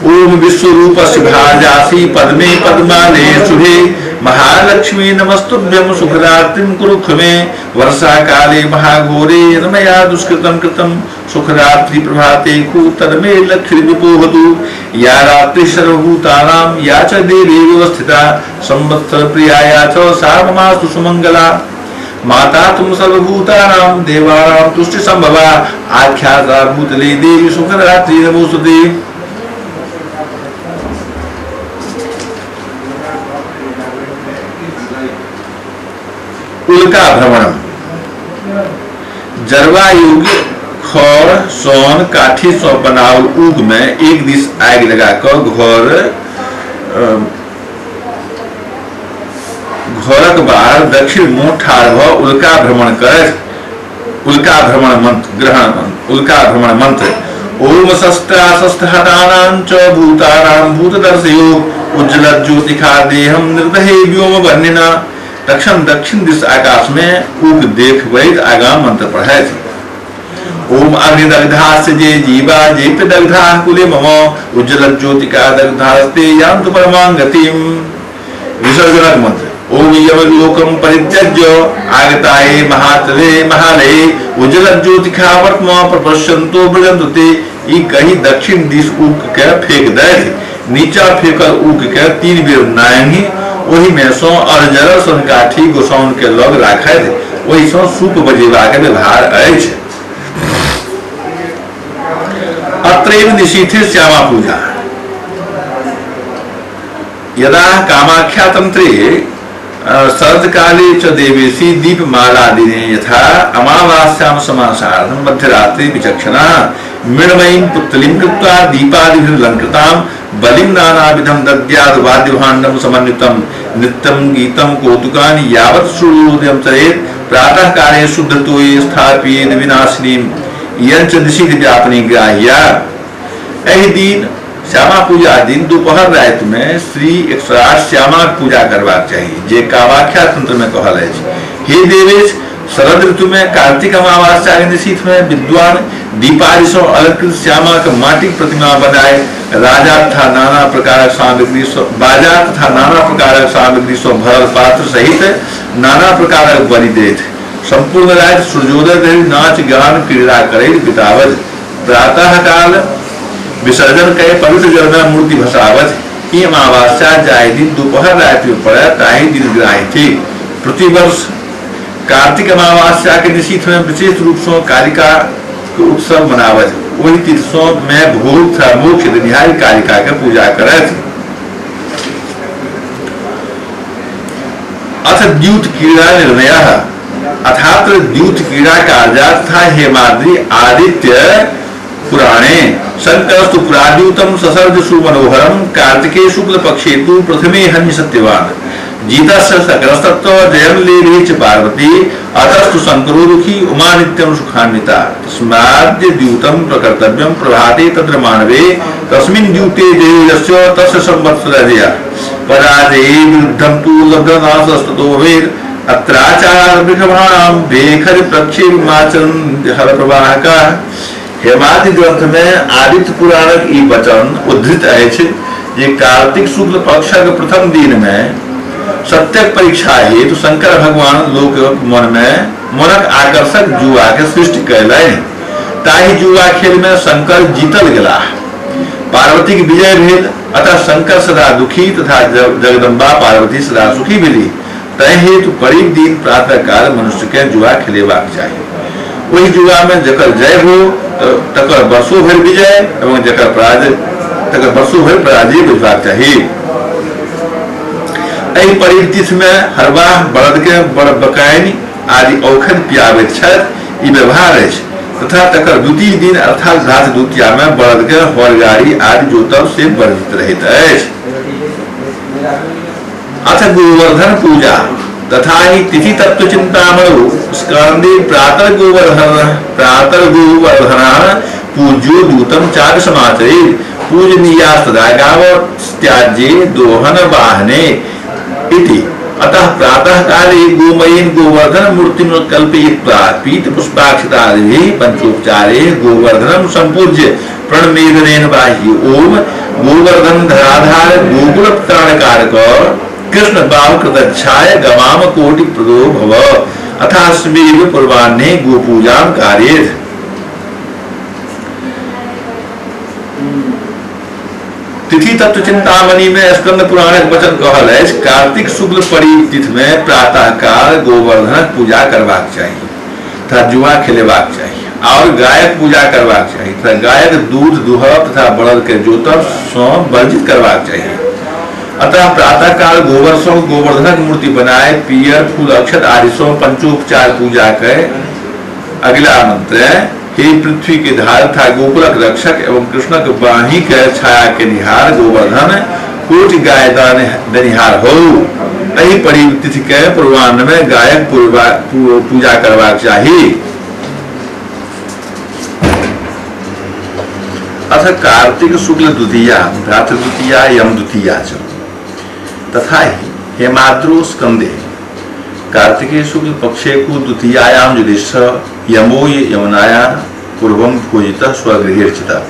ओम विश्वरूप शिभाजासी पद्मे पद्माले शुभे महालक्ष्मी नमस्तुभ्यं सुखरात्रिं कुरु क्षमे। वर्षा काले महाघोरे रमया दुष्कृतं कृतं सुखरात्रि प्रभाते तन्मे लक्ष्मी विपोहतु। या रात्रि सर्वभूतानां या च देवी व्यवस्थिता संवत्सर प्रिया च सा ममास्तु सुमंगला। माता तुम सर्वभूतानां देवानां तुष्टि संभवा आख्याता भूतले देवी सुखरात्रि नमोस्तुते। उल्का भ्रमणम जरवा योग्य खर सोन काठी सो बनावल ऊग में एक this आग लगाकर घरक बाहर दक्षिण मुंह ठाढ़ भ उल्का भ्रमण कर उल्का भ्रमण मंत्र ग्रहण उल्का भ्रमण मंत्र ओम शस्त्रा शस्त्रहतानां च भूतानां भूतदर्शयो उज्ज्वल ज्योतिखा देहं निर्दहे व्योम वह्निना। दक्षिण दक्षिण दिश आकाश में उग देख वैद आगाम मंत्र पढ़े। ओम अग्निदग्धा से जे जीवा जेपि दग्धा कुले मम उज्ज्वल ज्योतिका दग्धास्ते यान्तु परमां गतिम। विसर्जनक मंत्र ओम यमलोकम परित्यज्य आगताये महातले महालये उज्ज्वल ज्योतिखा वर्त्म प्रपश्यन्तो व्रजन्तु ते। ई कही दक्षिण दिश उग के फेंक दे। नीचा फेंकल उग के 3 बेर नांगी ओहि में सो अरजर सन काठी गोसाउन के लग राखैत ओहि सो सूप बजेबाक व्यवहार अछि। अत्रैव निशीथे श्यामा पूजा यदा कामाख्या तंत्रे शरदकाले च देवेशी दीपमाला दिने यथा अमावास्यां समासार्धं मध्यरात्रि विचक्षणा मृण्मयीं पुत्तलीं कृत्वा दीपादिभिरलङ्कृतां बलिं नानाविधं दद्याद् वाद्यभाण्डं समन्वितं नृत्यं गीतं कौतुकानि यावत् सूर्योदयं चरेत् प्रातःकाले शुद्धतोये स्थापयेद् विनाशिनीं यञ्च निशीथ ग्राह्या। एहि दिन श्यामा पूजा दिन दोपहर राति में श्री 108 श्यामा पूजा करबाक चाही जे कामाख्या तंत्र में कहल अछि। हे देवेश, शरद ऋतु में कार्तिक अमावास्या के निशीथ में विद्वान दीपादि सौ अलंकृत श्यामा के माटिक प्रतिमा बनाए राजा तथा नाना प्रकार सामग्री बाजा तथा नाना प्रकार सामग्री सौ भरल पात्र सहित नाना प्रकार बलि देत। संपूर्ण राति सूर्योदय धरि नाच गान क्रीड़ा करैत बितावत। प्रातः काल विसर्जन कय पवित्र जल में मूर्ति भसावत। ई अमावास्या जाहि दिन दोपहर राति में पड़े ताहि दिन ग्राह्य थी। प्रतिवर्ष कार्तिक अमावास्या के निशीथ में विशेष रूप से कालिका के उत्सव मनावत। वही तिथि में भोग तथा मोक्ष देनिहारी कालिका के पूजा करत। अथ द्यूत क्रीड़ा निर्णय अर्थात द्यूत क्रीड़ा कार्या तथा हेमाद्रि आदित्य पुराणे शंकरस्तु पुराद्यूतं ससर्ज सुमनोहरं कार्तिके शुक्ल पक्षे तु प्रथमे हन्य सत्यवान जीतस्य सकलस्तत्व जयं लेभे च पार्वती अतस्तु शंकरो दुखी उमा नित्यं सुखान्विता। तस्माद्य द्यूतं प्रकर्तव्यं प्रभाते तत्र मानवे तस्मिन् द्यूते जयो यस्य तस्य संवत्सरजया पराजये विरुद्धं तु लब्धनाशस्ततो भवेत्। अत्राचार वृषभाणां बेखर प्रक्षेपमाचरन् हरप्रवाहका। हेमादि ग्रंथ में आदित्य पुराणक ई वचन उद्धृत अछि जे कार्तिक शुक्ल पक्षक प्रथम दिन में सत्यक परीक्षा हेतु शंकर भगवान लोक मन में मनक आकर्षक जुआ के सृष्टि कयलनि। ताहि जुआ खेल में शंकर जीतल गेलाह, पार्वती के विजय भेल, अतः शंकर सदा दुखी तथा जगदम्बा पार्वती सदा सुखी भेली। तै हेतु परीब दिन प्रातः काल मनुष्य के जुआ खेलेबाक चाही। ओहि जुआ में जकर जय हो तकर वर्षो भरि विजय एवं जकर पराजय तकर वर्षो भरि पराजय बुझबाक चाही। एहि परितिथि में हरवाह बड़द के बड़ बकायनी आदि औखन पियाबैत छथि, ई व्यवहार अछि तथा तकर द्वितीय दिन अर्थात भ्रातृ द्वितीया में बड़द के हर गाड़ी आदि जोतब से वर्जित रहैत अछि। अथ गोवर्धन पूजा तथा ही तिथि तत्व चिंतामणौ स्कंदे प्रातः गोवर्धन पूज्यो दूतम चार समाचरे पूजनीया सदा गाव त्याज्ये दोहन वाहने इति। अतः प्रातः काले गोमयीन गोवर्धन मूर्तिं कल्पयित्वा पीत पुष्पाक्षतादिभिः पंचोपचारे गोवर्धनं संपूज्य प्रणमेदनेन बाह्य ओम गोवर्धन धराधार गोकुल त्राणकारक कृष्ण बाहुकृतच्छाय गवाम कोटि प्रदो भव। अथास्मेव पूर्वाह्ने गोपूजां कार्येत्। तिथि तत्व चिंतामणि में स्कंद पुराणक वचन कहल अछि कार्तिक शुक्ल परी तिथि में प्रातः काल गोवर्धनक पूजा करबाक चाही तथा जुआ खेलेबाक चाही और गायक पूजा करबाक चाही तथा गायक दूध दुहब तथा बड़द के जोतब सँ वर्जित करबाक चाही। अतः प्रातः काल गोबर सँ गोवर्धनक मूर्ति बनाए पियर फूल अक्षत आदि सँ पंचोपचार पूजा कर अगला मंत्र हे पृथ्वी के धार तथा गोकुलक रक्षक एवं कृष्णक बाही के छाया के निहार गोवर्धन कोटि गाय दान दनिहार हो। एहि परितिथि के पूर्वाह्न में गायक पूजा करबाक चाही। अथ कार्तिक शुक्ल द्वितीया भ्रातृ द्वितीया यम द्वितीया च तथा ही हेमाद्रो स्कंदे कार्तिके शुक्ल पक्षे को द्वितीयायाम युधिष्ठिर यमो यमुनाया पूर्वं पूजितः स्वगृहेर्चितः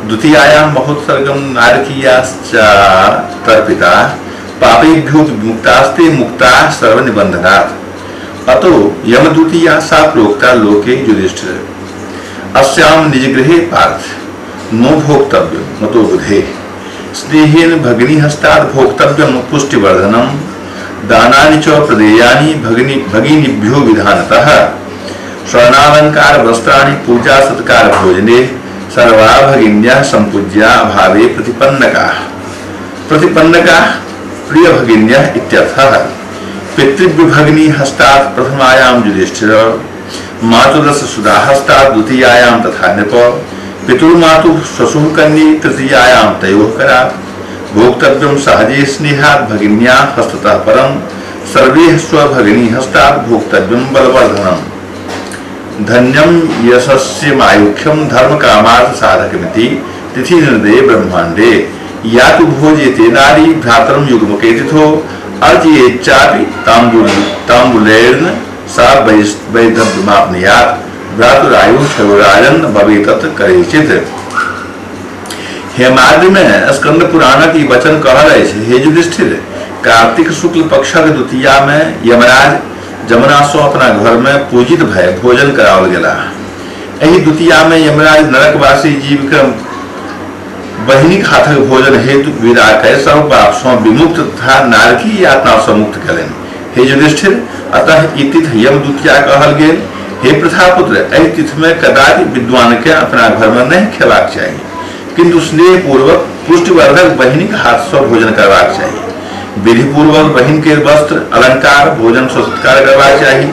द्वितीयायां महोत्सर्गं नारकीयाश्च तर्पिता पापेभ्यो मुक्तास्ते मुक्ता सर्वनिबंधनात्। अतो यमद्वितीया सा प्रोक्ता लोके युधिष्ठिर अस्यां निजगृहे पार्थ नो भोक्तव्य मतो बुधे स्नेहेन भगिनीहस्तात् भोक्तव्यं पुष्टिवर्धनं दानानि च प्रदेयानि भगिनीभ्यो विधानतः स्वर्णालंकार वस्त्राणि पूजा सत्कार भोजने सर्वा भगिन्यः संपूज्या भावे प्रतिपन्नका प्रतिपन्नका प्रिय भगिन्यः इत्यर्थः। पितृभगिनी हस्तात् प्रथमायां युधिष्ठिर मातुरस्य सुधाहस्तात् द्वितीयायां तथा नृप पितुर्मातुः स्वसुः कन्ये तृतीयायां तयोः करात् भोक्तव्यं सहजे स्नेहात् भगिन्या हस्ततः परं सर्वे स्वभगिनी हस्तात् भोक्तव्यं बलवर्धनम्। धन्यं यशस्यमायुख्यं धर्म कामार्थ साधकमिति तिथि निर्दये ब्रह्मांडे या तु भोज्यते नारी भ्रातरं युग्मके तिथो अर्जयेच्चापि ताम्बुलेर्न सा वैधव्यमाप्नुयात् भ्रातुरायु क्षयोराजन् भवेतत् करेचित्। हेमाद्रि में स्कंद पुराणक ई वचन कहल अछि हे युधिष्ठिर, कार्तिक शुक्ल पक्षक द्वितीया में यमराज जमुना सो अपना घर में पूजित भय भोजन कराओल गेलाह। एहि द्वितीया में यमराज नरकवासी जीव के बहिनीक हाथक भोजन हेतु विदा कय सब पाप सँ विमुक्त तथा नारकी यातना सँ मुक्त कयलनि। हे युधिष्ठिर, अतः ई तिथि यम द्वितीया कहल गेल। हे प्रथापुत्र, एहि तिथि में कदापि विद्वान के अपना घर में नहीं खेबाक चाही, किंतु स्नेह पूर्वक पुष्टिवर्धक बहिनीक हाथ सँ भोजन करबाक चाही। विधि पूर्वक बहिन के वस्त्र अलंकार भोजन सँ सत्कार करबाक चाही।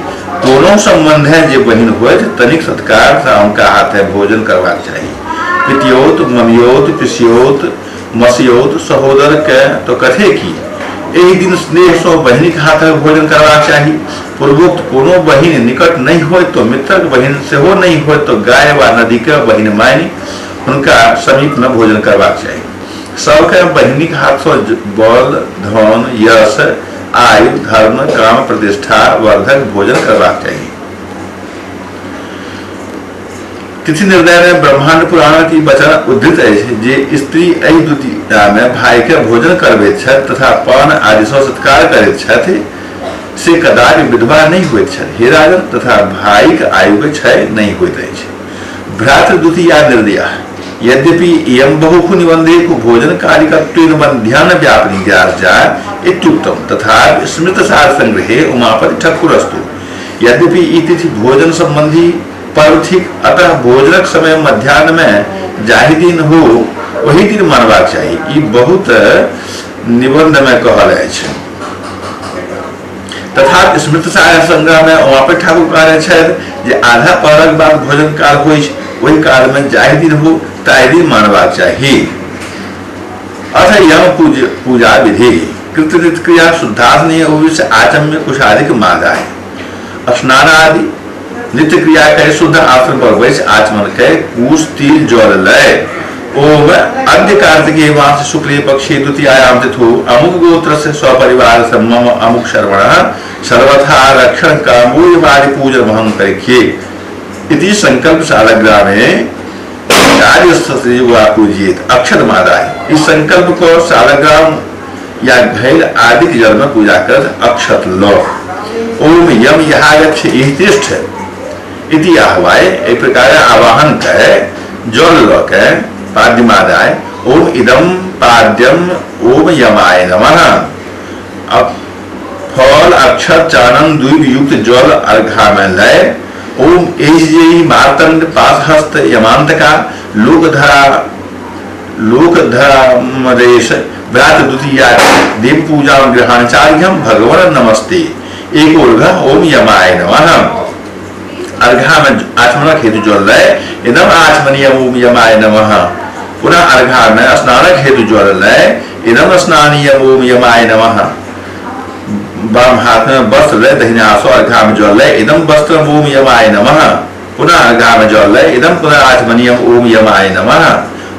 कोनो संबंध है जे बहिन होइत तनिक सत्कार तथा उनका हाथ है भोजन करबाक चाही। पितियौत ममियौत पिसियौत मसियौत सहोदर के तो कथे की। एहि दिन स्नेह सँ बहिनिक हाथक भोजन करबाक चाही। पूर्वोक्त कोनो बहिन निकट नहि होय तो मित्रक बहिन सेहो नहि होय तो गाय वा नदी के बहिन मानि हुनका समीप में भोजन करबाक चाही। सबके बहिनिक हाथ सँ बल धन यश आयु धर्म काम प्रतिष्ठा वर्धक भोजन करबाक चाही। तिथि निर्णय में ब्रह्मांड पुराण की वचन उद्धृत अछि जे स्त्री एहि द्वितीया में भाई के भोजन करबैत छथि तथा पान आदि सँ सत्कार करैत छथि से कदापि विधवा नहि होइत छथि। हे राजन, तथा भाईक आयु के क्षय नहि होइत अछि। भ्रातृ द्वितीया निर्णय यद्यपि इयं बहुखु निबंधेषु भोजन कालिकत्वेन मध्याह्न व्यापिनी जा इत्युक्तम तथा स्मृतसार संग्रहे उमापति ठक्कुरस्तु। यद्यपि ई तिथि भोजन संबंधी पर्व थिक, अतः भोजनक समय मध्याह्न में जाहि दिन हो वही दिन मानबाक चाही। ई बहुत निबंध में कहल अछि। तथा स्मृतसार संग्रह में उमापति ठाकुर कहने छथि जे आधा पहरक बाद भोजन काल होइ ओहि काल में जाहि दिन हो ताहि दिन मानबाक चाही। अथ यम पूजा विधि कृतकृत क्रिया शुद्धासनीय आचम्य कुशादिक मादाय स्नान आदि नित्य क्रिया के शुद्ध आसन पर बैस आचमन के कुश तिल जल लय ओम अद्य कार्तिकेय मास शुक्ले पक्षे द्वितीयायाम तिथौ अमुक गोत्र से सपरिवार मम अमुक शर्वणः सर्वथा रक्षण कामूयवादि पूजन महं करिष्ये इति संकल्प सालग्रामे कार्य पूजित अक्षत मादाय। इस संकल्प को सालग्राम या घैल आदि के जल में पूजा कर अक्षत लो। ओम यम यहागच्छ इतिष्ठ इति आह्वाय एहि प्रकार आवाहन के जल ल के पाद्यमादाय ओम इदम पाद्यम ओम यमाय नमः। अब फल अक्षत चानन द्वीप युक्त जल अर्घा में लय ओम एहि मार्तंड पाशहस्त यमांतका लोकधरा लोकधरामदेश व्रात द्वितीया देव पूजा गृहाचार्यम भगवान नमस्ते। एक अर्घ ओम यमाय नमः। अर्घा में आचमनक हेतु जल लय इदम आचमनीय ओम यमाय नमः। पुनः अर्घा में स्नानक हेतु जल लय इदम स्नानीय ओम यमाय नमः। वाम हाथ में वस्त्र लय दहिना सो अर्घा में जल लय इदम वस्त्र ओम यमाय नमः। पुनः अर्घा में जल लय इदम पुनः आचमनीय ओम यमाय नमः।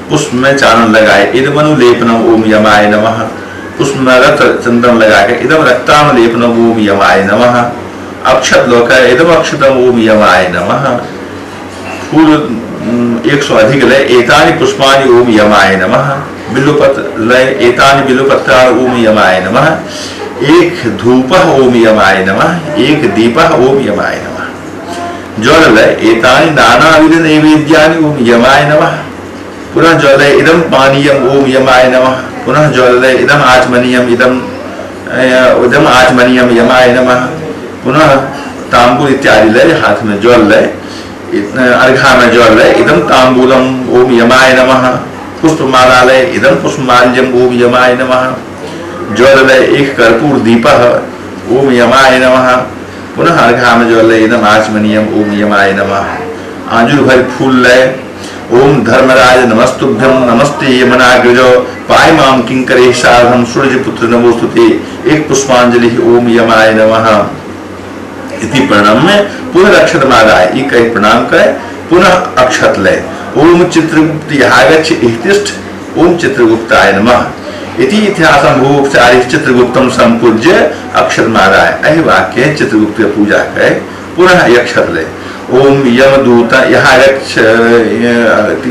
पुष्प में चानन लगाए इदमनु लेपनम ओम यमाय नमः। पुष्प में रक्त चंदन लगा के इदम रक्ताम लेपनम ओम यमाय नमः। अक्षत लोक इदम अक्षतम ओम यमाय नमः। फूल 100 अधिक लय एतानि पुष्पाणि ओम यमाय नमः। बिल्वपत्र लय एतानि बिल्वपत्राणि ओम यमाय नमः। एक धूप ओम यमाय नमः। एक दीप ओम यमाय नमः। जल लय एतानि नानाविध नैवेद्यानि ओम यमाय नमः। पुनः जल लय इदम पानीयम ओम यमाय नमः। पुनः जल लय इदम आचमनीयम इदम इदम आचमनीयम यमाय नमः। पुनः तांबूल इत्यादि लय हाथ में जल लय अर्घा में जल लय इदम तांबूलम ओम यमाय नमः। पुष्पमाला लय इदम पुष्पमाल्यम ओम यमाय नमः। जल लय एक कर्पूर दीप ओम यमाय नमः। पुनः अर्घा में जल लय इदम आचमनीयम ओम यमाय नमः। आंजुर भर फूल लय ओम धर्मराज नमस्तुभ्यम नमस्ते यमनाग्रज पाय माम किंकरे साधम सूर्यपुत्र नमोस्तुते। एक पुष्पांजलि ओम यमाय नमः इति प्रणाम में पुनः अक्षत मादाय ई कही प्रणाम करे पुनः अक्षत लय ओम चित्रगुप्त यहागच्छ इतिष्ठ ओम चित्रगुप्ताय नमः इति इतिहासम भूपचारी चित्रगुप्तम संपूज्य अक्षत मादाय। एहि वाक्य चित्रगुप्त के पूजा करे पुनः अक्षत लय ओम यमदूत यहागच्छ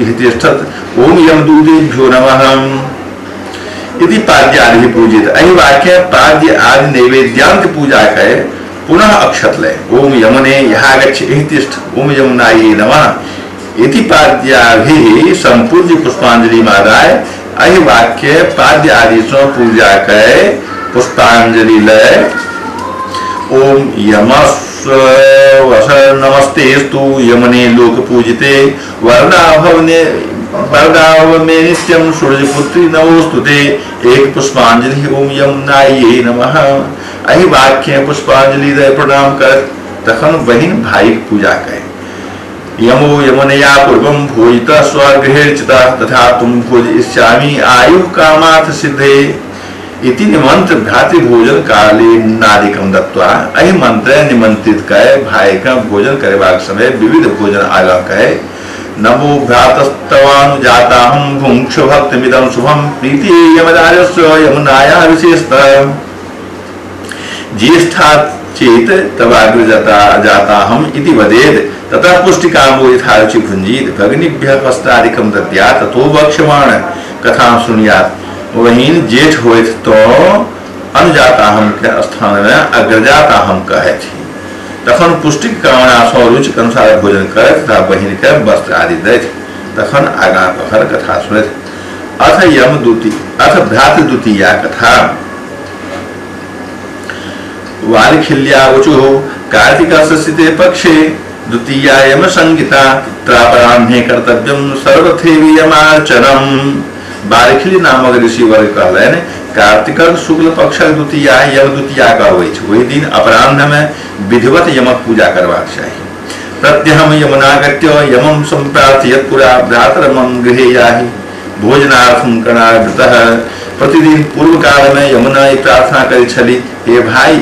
इतिष्ठ ओम यमदूतेभ्यो नमः इति पाद्यादि पूजित। एहि वाक्य पाद्य आदि नैवेद्यांत पूजा करे पुनः अक्षत लय ओम यमुने यहागच्छ इतिष्ठ ओम यमुनाय नमः इति पाद्याभिः संपूज्य पुष्पांजलि मादाय। एहि वाक्य पाद्य आदि सो पूजा करे पुष्पांजलि लय ओम यमस्व नमस्तेस्तु यमुने लोक पूजिते वरदाभवने वरदाभव में नित्यं सूर्यपुत्री नमोस्तुते। एक पुष्पांजलि ओम यमुनाय नमः। एहि वाक्य पुष्पांजलि दय प्रणाम कर तखन बहिन भाई पूजा करे। यमो यमुनया पूर्वं भोजितः स्वगृहेर्चितः तथा तुम भोजयिष्यामि आयुः कामार्थ सिद्धे इति निमंत्र भ्रातृभोजन काले नादिकं दत्त्वा एहि मंत्र निमंत्रित कय भाई का भोजन करेबाक समय विविध भोजन आगाँ कय नमो भ्रातस्तवानुजाताहं भुङ्क्ष भक्तमिदं शुभं प्रीति यमराजस्य यमुनाया विशेषतः ज्येष्ठा चेत तवाग्रजाता जाताहम् इति वदेत् ततः पुष्टिकामो यथारुचि भुञ्जीत भगिनीभ्यः वस्त्रादिकं दद्यात् ततो वक्ष्यमाण कथां शृणुयात्। वहीन जेठ होइत तो अनुजाताहम के स्थान में अग्रजाताहम कहै छी। तखन पुष्टिक कामना सँ रुचिक अनुसार भोजन करैत तथा बहिन के वस्त्र आदि दैत तखन आगाँ कहल कथा सुनैत। अथ यम द्वितीय अथ भ्रातृद्वितीया कथा। वालखिल्या ऊचुः कार्तिकस्य सिते पक्षे द्वितीया यम संहिता तत्रापराह्ने कर्तव्यं सर्वथैव यमार्चनम्। बालखिली नामक ऋषि वर्ग कहलनि कार्तिकक शुक्ल पक्षक द्वितीया यम द्वितीया कहबै छै। ओहि दिन अपराह्न में विधिवत यमक पूजा करबाक चाही। प्रत्यहम यमुनागत्य यमं सम्प्रार्थयत् पुरा भ्रातरमं गृहे याहि भोजनार्थं करणावृतः। प्रतिदिन पूर्व काल में यमुना ई प्रार्थना करै छली, हे भाई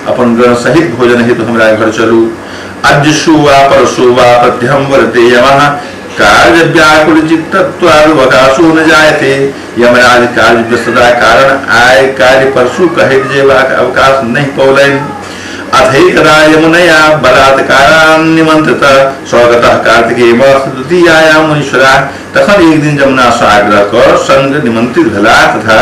अपन गण सहित भोजन हेतु हमरा घर चलू। अद्यशु वा परशु वा प्रत्यहम वरते यमः कार्य व्याकुल चित्तत्वादवकाशो न जायते। यमराज कार्य व्यस्तता कारण आय कार्य परशु कहैत जेबाक अवकाश नहि पौलनि। अथैकदा यमुनया बलात्कारान्निमन्त्रित स्वगतः कार्तिकेय मास द्वितीयायां मुनीश्वरा। तखन एक दिन यमुना सँ आग्रह कऽ संग निमंत्रित भेलाह तथा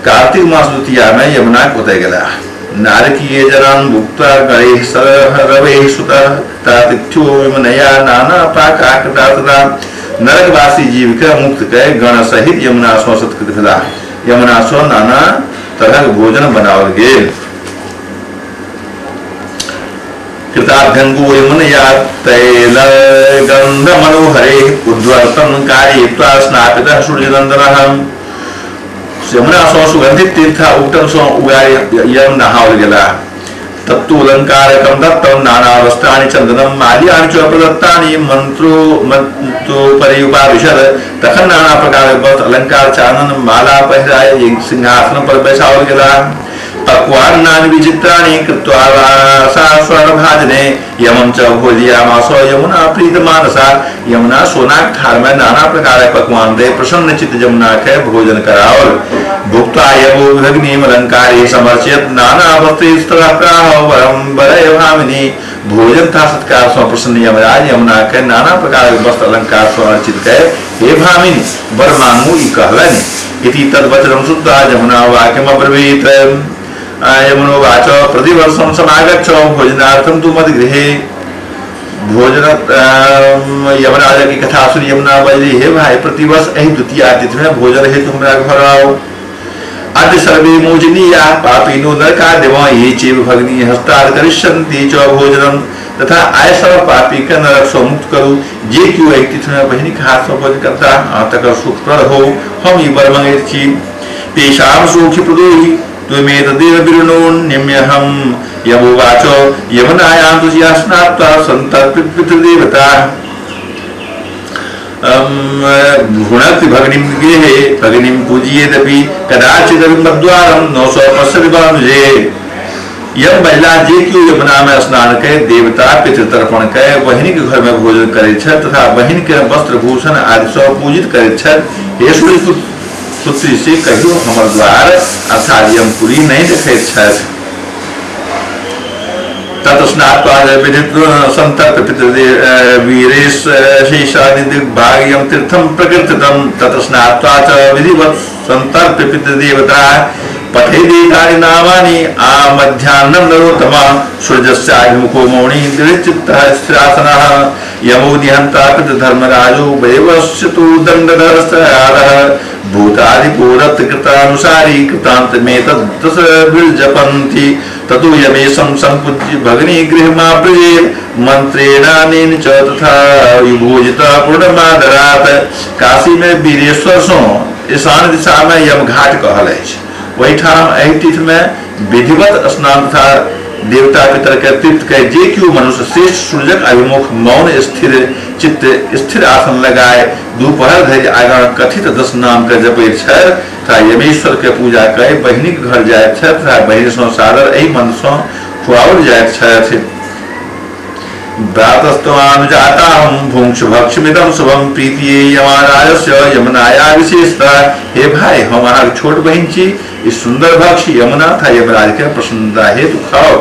कार्तिक मास द्वितीया में यमुना ओतय गेलाह। नारकीय जनान् भुक्त्वा गणैः सरवैः सुतः तातिथ्यो यमुनया नाना पाकाकृता तथा नरकवासी जीव के मुक्त कय गण सहित यमुना सँ सत्कृत भेलाह। यमुना सँ नाना तरहक भोजन बनाओल गेल। कृताभ्यंगो यमुनया तैल गंध मनोहरे उद्वर्तन कारयित्वा स्नापितः सूर्यनन्दनः। यमुना सँ सुगंधित तीर्थ उपटन सँ उगारि यम नहाओल गेलाह। तत्तोलंकारकं दत्तं नाना वस्त्राणि चन्दनं माल्यानि च प्रदत्तानि मन्त्रोपरि उपाविशद। तखन नाना प्रकारक वस्त्र अलंकार चानन माला पहिराय सिंहासन पर बैसाओल गेलाह। पक्वान्नानि विचित्राणि कृत्वा सा स्वर्णभाजने यमं च भोजयामास यमुना प्रीतमानसा। यमुना सोनाक थार में नाना प्रकारक पकवान दे प्रसन्न चित्त यमुना के भोजन कराओल। भुक्त्वा यमो भग्नीम अलंकारे समर्चयत नाना वस्त्रैस्ततः प्राह वरं वरय भामिनी। भोजन तथा सत्कार सँ प्रसन्न यमराज यमुना के नाना प्रकारक वस्त्र अलंकार सँ अर्चित कय हे भामिनी वर मांगू ई कहलनि। इति तद्वचनं श्रुत्वा यमुना वाक्यमब्रवीत्। यमुनोवाच प्रतिवर्षं समागच्छ भोजनार्थं तु मद्गृहे। भोजन यमराज की कथा सुनि यमुना बजली, हे भाई प्रतिवर्ष एहि द्वितीया तिथि में भोजन हेतु हमरा घर आओ। अद्य सर्वे मोचनीया पापिनो नरकादिव ये चैव भग्नी हस्तात् करिष्यन्ति च भोजनम। तथा आय सब पापी के नरक सँ मुक्त करू। जे केओ एहि तिथि में बहिनीक हाथ सँ भोजन करता तकर सुखप्रद हो। हम ई वर मंगैत छी। तेषां सुखि प्रदोहि त्वमेतदेव विरुणोन्यम्यहं। यमोवाच यमुनायां तु या स्नात्वा सन्तर्पित पितृदेवता भुणक्ति भगिनीं गृहे भगिनीं पूजयेदपि कदाचिदपि मद्वारं न स पश्यति वानुजे। यम महिला जे केओ यमुना में स्नान कय देवता पितृतर्पण कय बहिनी के घर में भोजन करैत छथि तथा बहिन के वस्त्र भूषण आदि सँ पूजित करैत छथि, हे सूर्य पुत्री से कहियो हमर द्वार अर्थात यमपुरी नहीं देखैत छथि। तत स्नात्वा सन्तर्प्य पितृवीरेश शेषादिदिग्भाग्यं तीर्थं प्रकीर्तितं। तत स्नात्वा च विधिवत् सन्तर्प्य पितृदेवता पठेदेतानि नामानि आ मध्याह्नं नरोत्तमः। सूर्यस्याभिमुखो मौनी दृढचित्तः स्थिरासनः। यमो निहन्ता पितृधर्मराजो वैवस्यतु दण्डधरस्यारः। भूतादिपूरत्कृतानुसारी कृतान्तमेतद्दशभिर्जपन्ति। ततो यमेशं सम्पूज्य भगिनी गृहमाब्रजेत् मन्त्रेणानेन च तथा विभोजितः पूर्णमादरात्। काशी में वीरेश्वर सँ ईशान दिशा में यमघाट कहल अछि। ओहिठाम एहि तिथि में विधिवत स्नान तथा देवता पितर के तृप्त कय जे केओ मनुष्य श्रेष्ठ सूर्यक अभिमुख मौन स्थिर चित्त स्थिर आसन लगाए दुपहर धरि आगाँ कथित 10 नाम के जपैत छथि तथा यमेश्वर के पूजा कय बहिनीक घर जाइत छथि तथा बहिन सँ सादर एहि मन सँ खुआओल जाइत छथि। भ्रातस्त्वानुजाताहं भुङ्क्ष भक्ष्यमिदं शुभं प्रीतिये यमाराजस्य यमुनाया विशेषतः। हे भाई, हम अहाँक छोट बहिन छी, ई सुंदर भक्ष्य यमुना तथा यमराज के प्रसन्नता हेतु खाओ।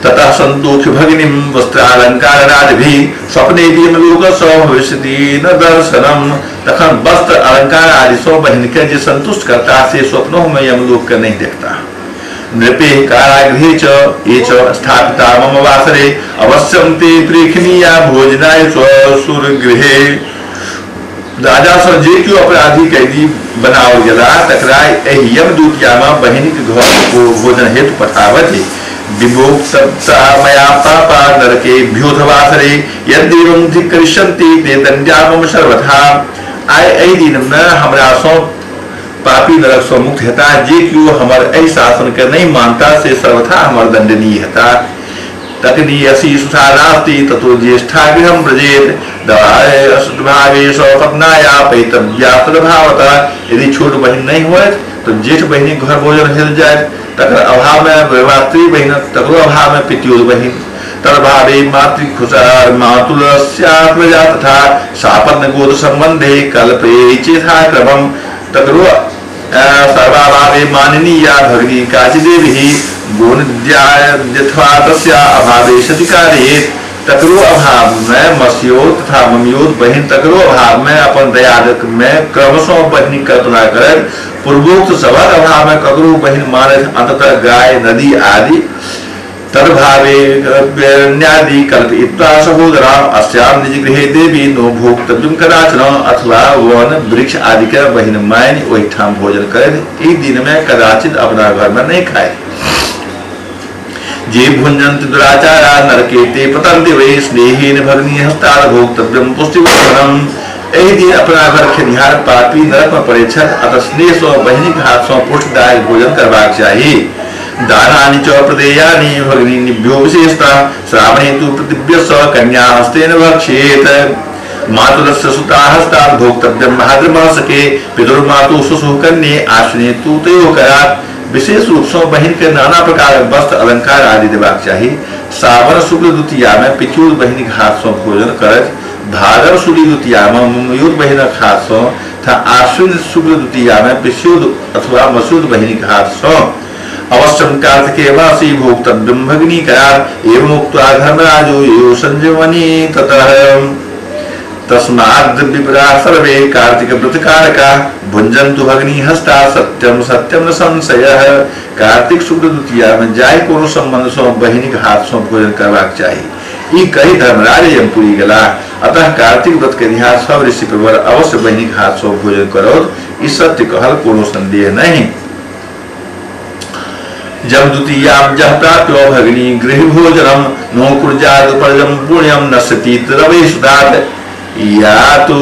ततः सन्तोष भगिनीं वस्त्रालङ्कारादिभिः स्वप्ने यमलोकस्य भविष्यति न दर्शनम्। तखन वस्त्र अलंकार आदि सँ बहिन के जे संतुष्ट करता से स्वप्नों में यमलोक के नहीं देखता। नृपे कारागृहे च ये च स्थापिता मम वासरे अवश्यं ते प्रेक्षणीया भोजनाय स्वसुरगृहे। राजा सँ जे केओ अपराधी कैदी बनाओल गेला तकरा एहि यमदूतिया में बहिनीक घर भोजन हेतु पठाबथि। विमोक्तता मया पापा नरकेभ्योऽथ वासरे यद्येवं धिक्करिष्यन्ति ते दण्ड्या मम सर्वथा। आइ एहि दिन में हमरा सँ पापी नरक सँ मुक्त हेता, जे केओ हमर एहि शासन के नहीं मानता से सर्वथा हमर दंडनीय हेता। तकनीयसी सुधा नास्ति ततो ज्येष्ठा गृहं व्रजेत दवाय असद्भावे सपत्नाया पैतव्या सद्भावता। यदि छोट बहिन नहीं होयत तो जेठ बहिनी घर भोजन हेल जायत, तकर अभाव में मातृ बहिन, तकरो अभाव में पित्योर बहिन। तदभावे मातृखुसार मातुलस्यात्मजा तथा सापत्न गोत्र संबंधे कल्पे चेथा क्रमं। तकरो सर्वाभावे माननीया भगिनी काचिदेवी गोनिद्यायथवा तस्या अभावे सतिकार्येत। तकरो अभाव में मसियोत तथा ममियोत बहिन, तकरो अभाव में अपन दयादक में क्रमशः बहिनी कल्पना करत। पूर्वोक्त सभक अभाव में ककरो बहिन मानत अंततः गाय नदी आदि तदभावे न्यादि कल्पयित्वा सहोदरा अस्याम निज गृहे देवी नो भोक्तव्यम कदाचन। अथवा वन वृक्ष आदि के बहिन मानि ओहिठाम भोजन करत, ई दिन में कदाचित अपना घर में नहीं खाए। जे भुञ्जन्ति दुराचारा नरके ते पतन्ति वै स्नेहेन भगिनी हस्तात् भोक्तव्यम पुष्टिवर्धनम्। एहि दिन अपना घर खेनिहार पापी नरक में पड़े छथि, अतः स्नेह सँ बहिनीक हाथ सँ पुष्टिदायक भोजन करबाक चाही। दानानि च प्रदेयानि भगिनीभ्यो विशेषतः श्रावणे तु प्रतिभ्यः कन्या हस्तेन भक्षेत। मातुलस्य सुता हस्तात् भोक्तव्यं भाद्रमासके पितुर्मातुः स्वसुः कन्ये आश्विने तु तयोः करात्। विशेष रूप से बहिन के नाना प्रकार वस्त्र अलंकार आदि देबाक चाही। सावन शुक्ल द्वितीया में पित्योर बहिन हाथ सँ भोजन करत, भादव शुक्ल द्वितीया में ममयोर बहिनक हाथ सँ तथा आश्विन शुक्ल द्वितीया में पिस्योद अथवा मसूद बहिन हाथ सँ। अवश्यम कार्तिके वासी भोक्तव्यम भगिनी करात्। एवं उक्त्वा धर्मराजो यो संजीवनी ततः। तस्माद् विप्रा सर्वे कार्तिक व्रतकारका भुञ्जन्तु भगिनी हस्ता सत्यम सत्यम न संशयः। कार्तिक शुक्ल द्वितीया में जाय कोनो संबंध सँ बहिनीक हाथ सँ भोजन करबाक चाही, ई कहि धर्मराज यमपुरी गेलाह। अतः कार्तिक व्रत केनिहार सब ऋषि प्रवर अवश्य बहिनीक हाथ सँ भोजन करौत, ई सत्य कहल कोनो संदेह नहीं। जब द्वितीयां जह प्राप्यो भगिनी गृह भोजनम नो कुर्जाद परजम पुण्यम नश्यति रवे सुदात। या तु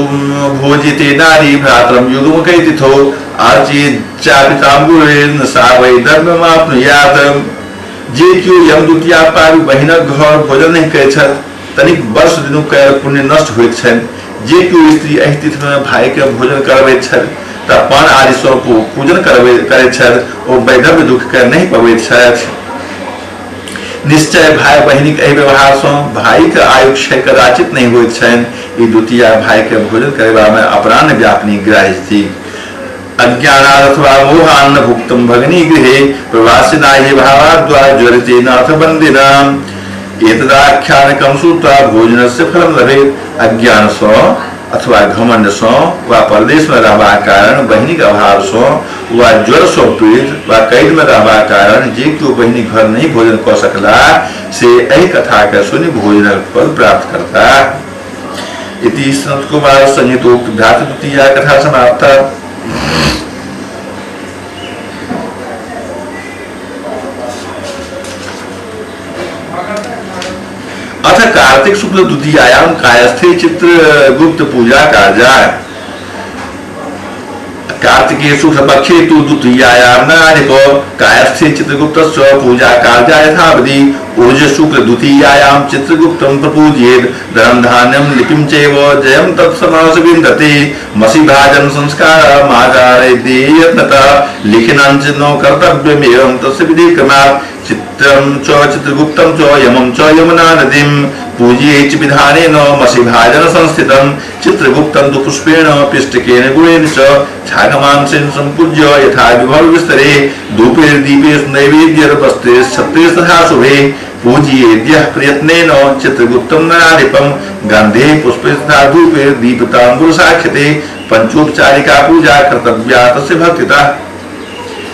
भोजिते नारी भ्रातरम युगमुखैतिथो आर्चेच्चापिताम्बुरेण सा वै धर्ममाप्नुयात्। जे केओ यम द्वितीया पाबि बहिनक घर भोजन नहि करैत छथि तनिक वर्ष दिनुक कयल पुण्य नष्ट होइत छनि। जे केओ स्त्री एहि तिथि में भाई के भोजन करबैत छथि त पान आदि सँ पूजन करैत छथि ओ वैधव्य दुख के नहि पबैत छथि। निश्चय भाई बहिनीक एहि व्यवहार सँ भाई के आयु क्षय कदाचित नहि होइत छनि। ई द्वितीया भाई के भोजन करबा में अपराह्न व्यापनी ग्राह्य थी। अज्ञानात् अथवा मोहान्न भुक्तं भगिनी गृहे प्रवासिना भावाद्वा ज्वरिते नाथ बन्दिनाम्। एतदाख्यानकं श्रुत्वा भोजनस्य फलं लभेत्। अज्ञान सँ अथवा घमंड सँ वा परदेश में रहबाक कारण बहिनीक अभाव सँ वा ज्वर सँ पीड़ित वा कैद में रहबाक कारण जे केओ बहिनी घर नहीं भोजन कऽ सकला से एहि कथा के सुनि भोजनक फल प्राप्त करता। इति सनत कुमार संहितोक्त भ्रातृ द्वितीया कथा समाप्ता। अथ कार्तिक शुक्ल द्वितीयायाम कायस्थे चित्रगुप्त पूजा कार्याय। कार्तिक कार्तिके शुक्ल पक्षे तु द्वितीयायां नारिको कायस्थे चित्रगुप्तस्य पूजा कार्या यथावधि। ऊर्ज शुक्ल द्वितीयायां चित्रगुप्तं प्रपूज्येत् धनं धान्यं लिपिं चैव जयं तत्समासविन्दते। मसिभाजन संस्कारमाचारयति यत्नतः लिखिनं च न कर्तव्यमेवं तस्य विधिक्रमात्। चित्रं च चित्रगुप्तं च यमं च यमुना नदीं पूज्ये च विधानेन मसिभाजन संस्थितं। चित्रगुप्तं तु पुष्पेण पिष्टकेन गुणेन च छागमांसेन सम्पूज्य यथा विभव विस्तरे। धूपैर्दीपे नैवेद्यवस्त्रे छत्रे तथा शुभे पूज्येद्यः प्रयत्नेन चित्रगुप्तं नराधिपं। गन्धे पुष्पे तथा धूपे दीपताम्बुलसाक्षते पंचोपचारिका पूजा कर्तव्या तस्य भक्तिता।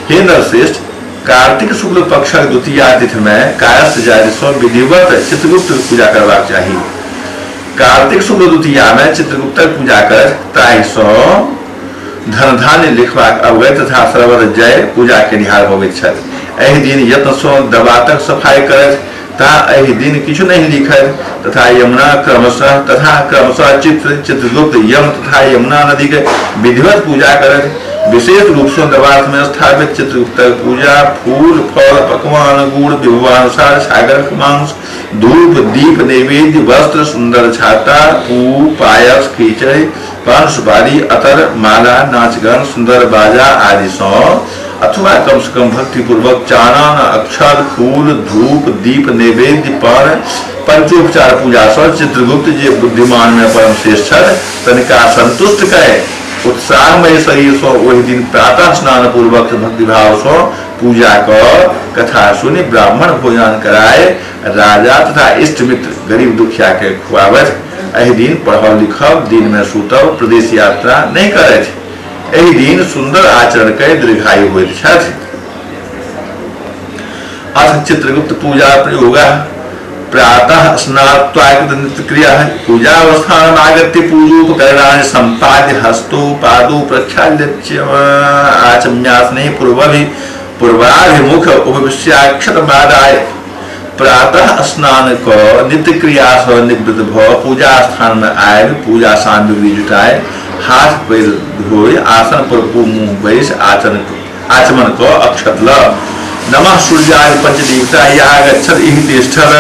हे नरश्रेष्ठ, कार्तिक शुक्ल पक्ष द्वितीया तिथि में कायस्थ जाति सँ विधिवत चित्रगुप्त पूजा करबाक चाही। कार्तिक शुक्ल द्वितीया में चित्रगुप्तक पूजा कर ताहि सँ धन धान्य लिखबाक अवगत तथा सर्वत्र जय पूजा केनिहार होइत छथि। एहि दिन यत्न सँ दबातक सफाई करथि ता एहि दिन किछु नहीं लिखत तथा यमुना क्रमशः तथा क्रमशः चित्र चित्रगुप्त यम तथा यमुना नदी के विधिवत पूजा करथि। विशेष रूप से दवात में स्थापित चित्रगुप्त पूजा फूल फल पकवान गुड़ विभवानुसार सागर मांस धूप दीप नैवेद्य वस्त्र सुंदर छाता पू पायस खीचड़ी पान सुपारी अतर माला नाचगान सुंदर बाजा आदि सौ अथवा कम से कम भक्तिपूर्वक चानन अक्षर फूल धूप दीप नैवेद्य पर पंचोपचार पूजा सौ चित्रगुप्त जे बुद्धिमान में परम श्रेष्ठ तनिका संतुष्ट करे उत्साहमय शरीर सो वही दिन प्रातः स्नान पूर्वक भक्तिभाव सो पूजा कर कथा सुनि ब्राह्मण भोजन कराए राजा तथा इष्ट मित्र गरीब दुखिया के खुआबत। एहि दिन पढ़ब लिखब दिन में सुतब प्रदेश यात्रा नहीं करथि। एहि दिन सुंदर आचरण के दीर्घायु होइत छथि। अथ चित्रगुप्त पूजा प्रयोग प्रातः स्नात्वा नित्यक्रिया पूजा अवस्थान आगत्य पूजोपकरणानि सम्पाद्य हस्तो पादौ प्रक्षाल्य आचम्यासने पूर्वाभिमुख उपविश्याक्षतमादाय प्रातः स्नान क नित्यक्रिया सँ निवृत्त भ पूजा स्थान में आबि पूजा सामग्री जुटाए हाथ पैर धोए आसन पर मुँह बैस आचमन क अक्षत ल नमः सूर्याय पंचदेवता आगच्छत इह तिष्ठत।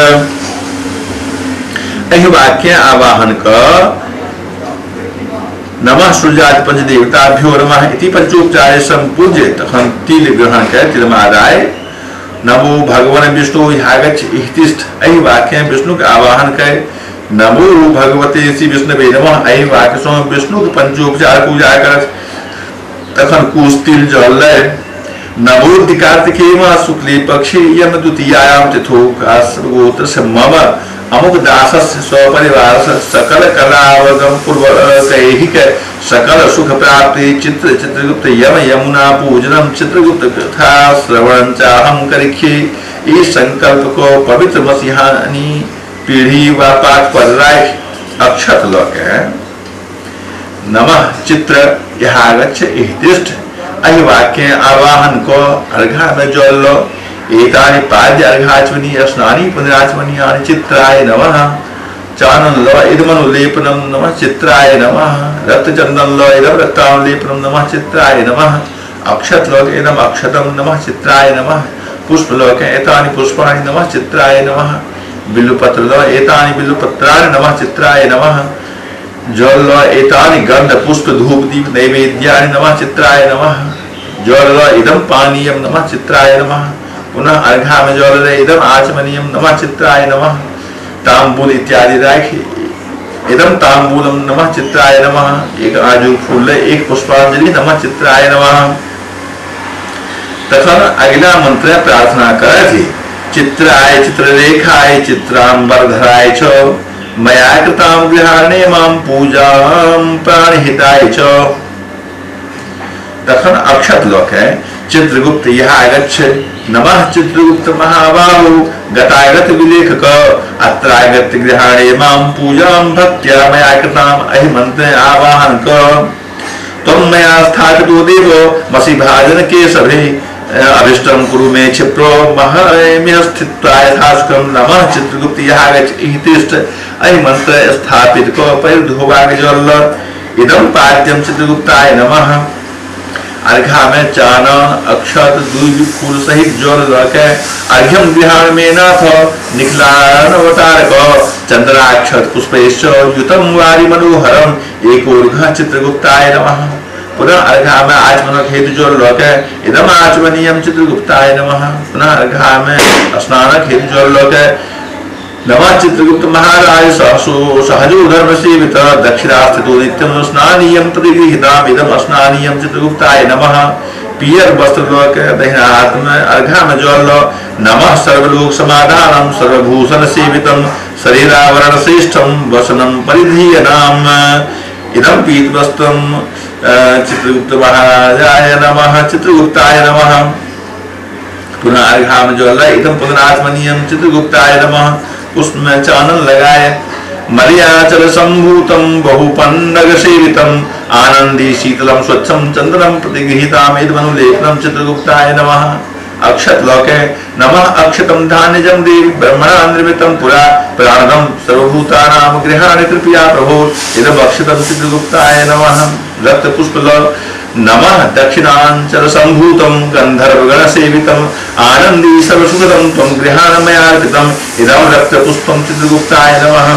एहि वाक्य आवाहन क नमः सूर्याय पंचदेवताभ्यो नमः इति पंचोपचारे संपूज्य तखन तिल ग्रहण कर तिलमादाय नमो भगवान विष्णु आगच्छ इह तिष्ठ। एहि वाक्य विष्णु के आवाहन कर नमो भगवते श्री विष्णुवे नमः एहि वाक्य सँ विष्णु के पंचोपचार पूजा कर तखन कुश तिल जल लय नवोदि कार्तिकेय शुक्ले पक्षे यम द्वितीयायां तिथौ गोत्रस्य मम अमुक दासस्य स्वपरिवारस्य सकल कलावगम पूर्वकैहिक सकल सुख प्राप्ति चित्र चित्रगुप्त यम यमुना पूजनम चित्रगुप्त कथा श्रवणं चाहं करिष्ये। ई संकल्प को पवित्र मसीहानी पीढ़ी व पाठ पर राखि अक्षत ल के नमः चित्र यहागच्छ इह तिष्ठ एहि वाक्य आवाहन को अर्घा में जल लो। एतानि पाद्य अर्घाचमनी स्नानी पुनराचमनी चित्राय नमः। चानन ल इदमनुलेपनम नमः चित्राय नमः। रक्तचंदन ल इदम रक्तानुलेपनम नमः चित्राय नमः। अक्षत ल इदम अक्षतम नमः चित्राय नमः। पुष्प ल एतानि पुष्पाणि नमः चित्राय नमः। बिल्वपत्र ल एतानि बिल्वपत्राणि नमः चित्राय नमः। जल ल एतानि गंध पुष्प धूप दीप नैवेद्यानि नमः चित्राय नमः। जल ल इदम पानीयम नमः चित्राय नमः। पुनः अर्घा में जल ल इदम आचमनीयम नमः चित्राय नमः। तांबूल इत्यादि राखि इदम तांबूलम नमः चित्राय नमः। एक आजू फूल एक पुष्पांजलि नमः चित्राय नमः। तखन अगला मंत्र प्रार्थना करथि चित्राय चित्रलेखाय चित्रांबरधराय च मया कृतां गृहाणे मां पूजां प्राणहिताय च। तखन अक्षत लोक है चित्रगुप्त यह आगच्छ नमः चित्रगुप्त महाबाहु गतागत विलेखक अत्रागत गृहाणे मां पूजां भक्त्या मया कृतां एहि मंत्र आवाहन क त्वं मया स्थापितो देवो मसि भाजन केशवे अभिष्टं कुरु मे क्षिप्रो महमे स्थित्वा यथासुखं नमः चित्रगुप्त यह आगच्छ इह तिष्ठ एहि मंत्र स्थापित क पैर धोबाक जल इदं पाद्यं चित्रगुप्ताय नमः। अर्घा में चानन अक्षत दुई फूल सहित जल लऽ के अर्घ्यम गृहाण में नाथ निखिलानवतारक चंद्राक्षत पुष्पैश्च युतम वारि मनोहरम एकोर्घ चित्रगुप्ताय नमः। पुनः अर्घा में आचमनक हेतु जल लऽ के इदम आचमनीयम चित्रगुप्ताय नमः। पुनः अर्घा में स्नानक हेतु जल लऽ के नमः चित्रगुप्त महाराज सहजो धर्म सेवित दक्षिणास्थितो नित्यम स्नानीयम प्रतिगृहीताम इदम स्नानीयम चित्रगुप्ताय नमः। पियर वस्त्र लऽ के दहिना हाथ में अर्घा में जल लऽ नमः सर्वलोक समाधानम सर्वभूषण सेवितम शरीरावरण श्रेष्ठम वसनम परिधीयनाम इदम पीत वस्त्रम चित्रगुप्त महाराजाय नमः चित्रगुप्ताय नमः। पुनः अर्घा में जल इदम पुनरात्मनीयम चित्रगुप्ताय नमः। पुष्प में चानन लगाए मलयाचल संभूतम बहुपन्नग सेवितम आनंदी शीतलम स्वच्छम चंद्रम प्रतिगृहीताम इदमनुलेपनम चित्रगुप्ताय नमः। अक्षत लोके नमः अक्षतम धान्यजम देवी ब्रह्मणा निर्मितम पुरा प्राणदम सर्वभूतानां गृहाणि कृपया प्रभो इदम अक्षतम चित्रगुप्ताय नमः। रक्त पुष्प नमः दक्षिणांचल संभूतम गंधर्वगण सेवितम आनंदी सर्वसुखदम त्वं गृहाण मयार्पितम इदं रक्त पुष्पम चित्रगुप्ताय नमः।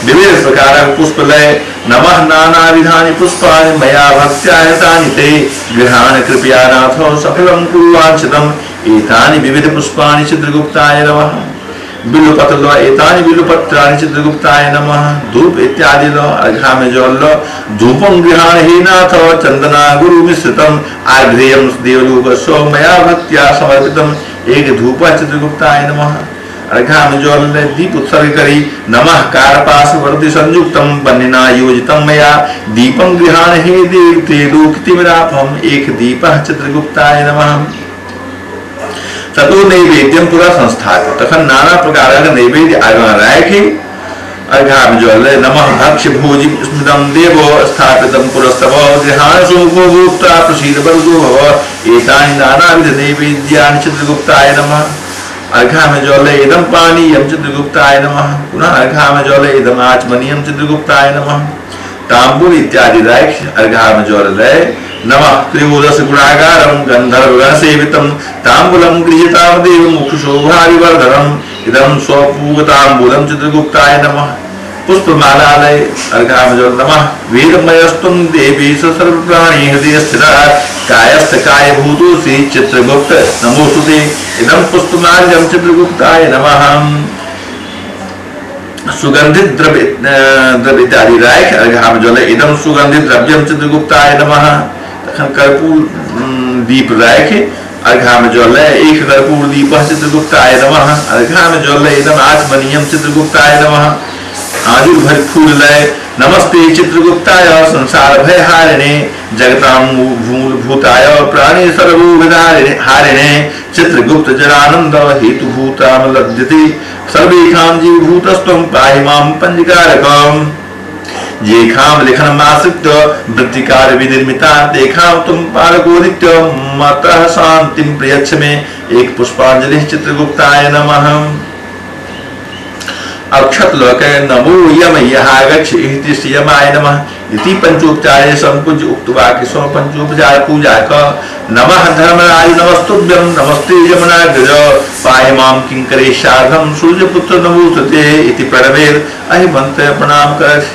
विविध प्रकार पुष्प लय नमः नानाविधानि पुष्पाणि मया भक्त्या तानि ते गृहाण कृपया नाथ सफलं कुरु वाञ्छितम् एतानि विविध पुष्पाणि चित्रगुप्ताय नमः। बिल्वपत्र लो एतानि बिल्वपत्राणि चित्रगुप्ताय नमः। धूप इत्यादि लो अर्घा में जल लो धूपं गृहाण हे नाथ चंदना गुरु मिश्रितम आघ्रेयं देवलोकस्य मया भक्त्या समर्पितम एक धूप चित्रगुप्ताय नमः। अर्घा में जल ले दीप उत्सर्ग करी नमः कार्पास वर्ति संयुक्तम वन्यना योजितम मया दीपं गृहाण हे देव त्रिलोकतिमिरापहम एक दीप चित्रगुप्ताय नमः। ततो नैवेद्यम पूरा संस्थापित तखन नाना प्रकारक नैवेद्य आगाँ राखि अर्घा में जल नमः भक्ष्य भोजि स्मृतम देवो स्थापितम पुरस्तव गृहाण सुमुखो भूत्वा प्रसीद वरदो भव एतानि नानाविध नैवेद्यानि चित्रगुप्ताय नमः। अर्घा में जल इदम पानीयम चित्रगुप्ताय नमः। पुनः अर्घा में जल इदम आचमनीयम चित्रगुप्ताय नमः। तांबूल इत्यादि राखि अर्घा में जल लय नमः त्रयोदश गुणागारं गंधर्वगण सेवितं तांबूलं गृहीतां देव मुखशोभाविवर्धनम् इदं स्वपूगतांबूलं चित्रगुप्ताय नमः। पुष्पमालालय अर्घा में जल नमः वेदमयस्त्वं देवी सर्वप्राणी हृदय स्थितः कायस्थ कायभूतोऽसि चित्रगुप्त नमोस्तुते इदं पुष्पमाल्यं चित्रगुप्ताय नमः। सुगंधित द्रव्य इत्यादि राखि अर्घा में जल इदं सुगंधित द्रव्यं चित्रगुप्ताय नमः। तखन कर्पूर दीप राखि अर्घा में जल एक कर्पूर दीप चित्रगुप्ताय नमः। अर्घा में जल इदं आचमनीयं चित्रगुप्ताय नमः। आजुर भर फूल लय नमस्ते चित्रगुप्ताय संसार भयहारिणे जगतां भूताय प्राणी सर्वोभिधारिणे चित्रगुप्त जनानंद हेतुभूतां लभ्यते सर्वेषां जीवभूतस्त्वं पाहि मां पञ्चकारकम्। येखां लेखनमाश्रित्य वृत्तिकार विनिर्मिता तेखां त्वं पालको नित्य मतः शान्तिं प्रयच्छ मे एक पुष्पांजलि चित्रगुप्ताय नमः। अक्षत लोके नमो यम यहागच्छ इति श्रियमाय नमः इति पंचोपचारे संपूज्य उक्त वाक्य सो पंचोपचार पूजा क नमः धर्मराज नमस्तुभ्यं नमस्ते यमुनाग्रज पाहि मां किंकरे सार्धं सूर्यपुत्र नमोस्तुते इति प्रणवेद अहि मंत्र प्रणाम कर।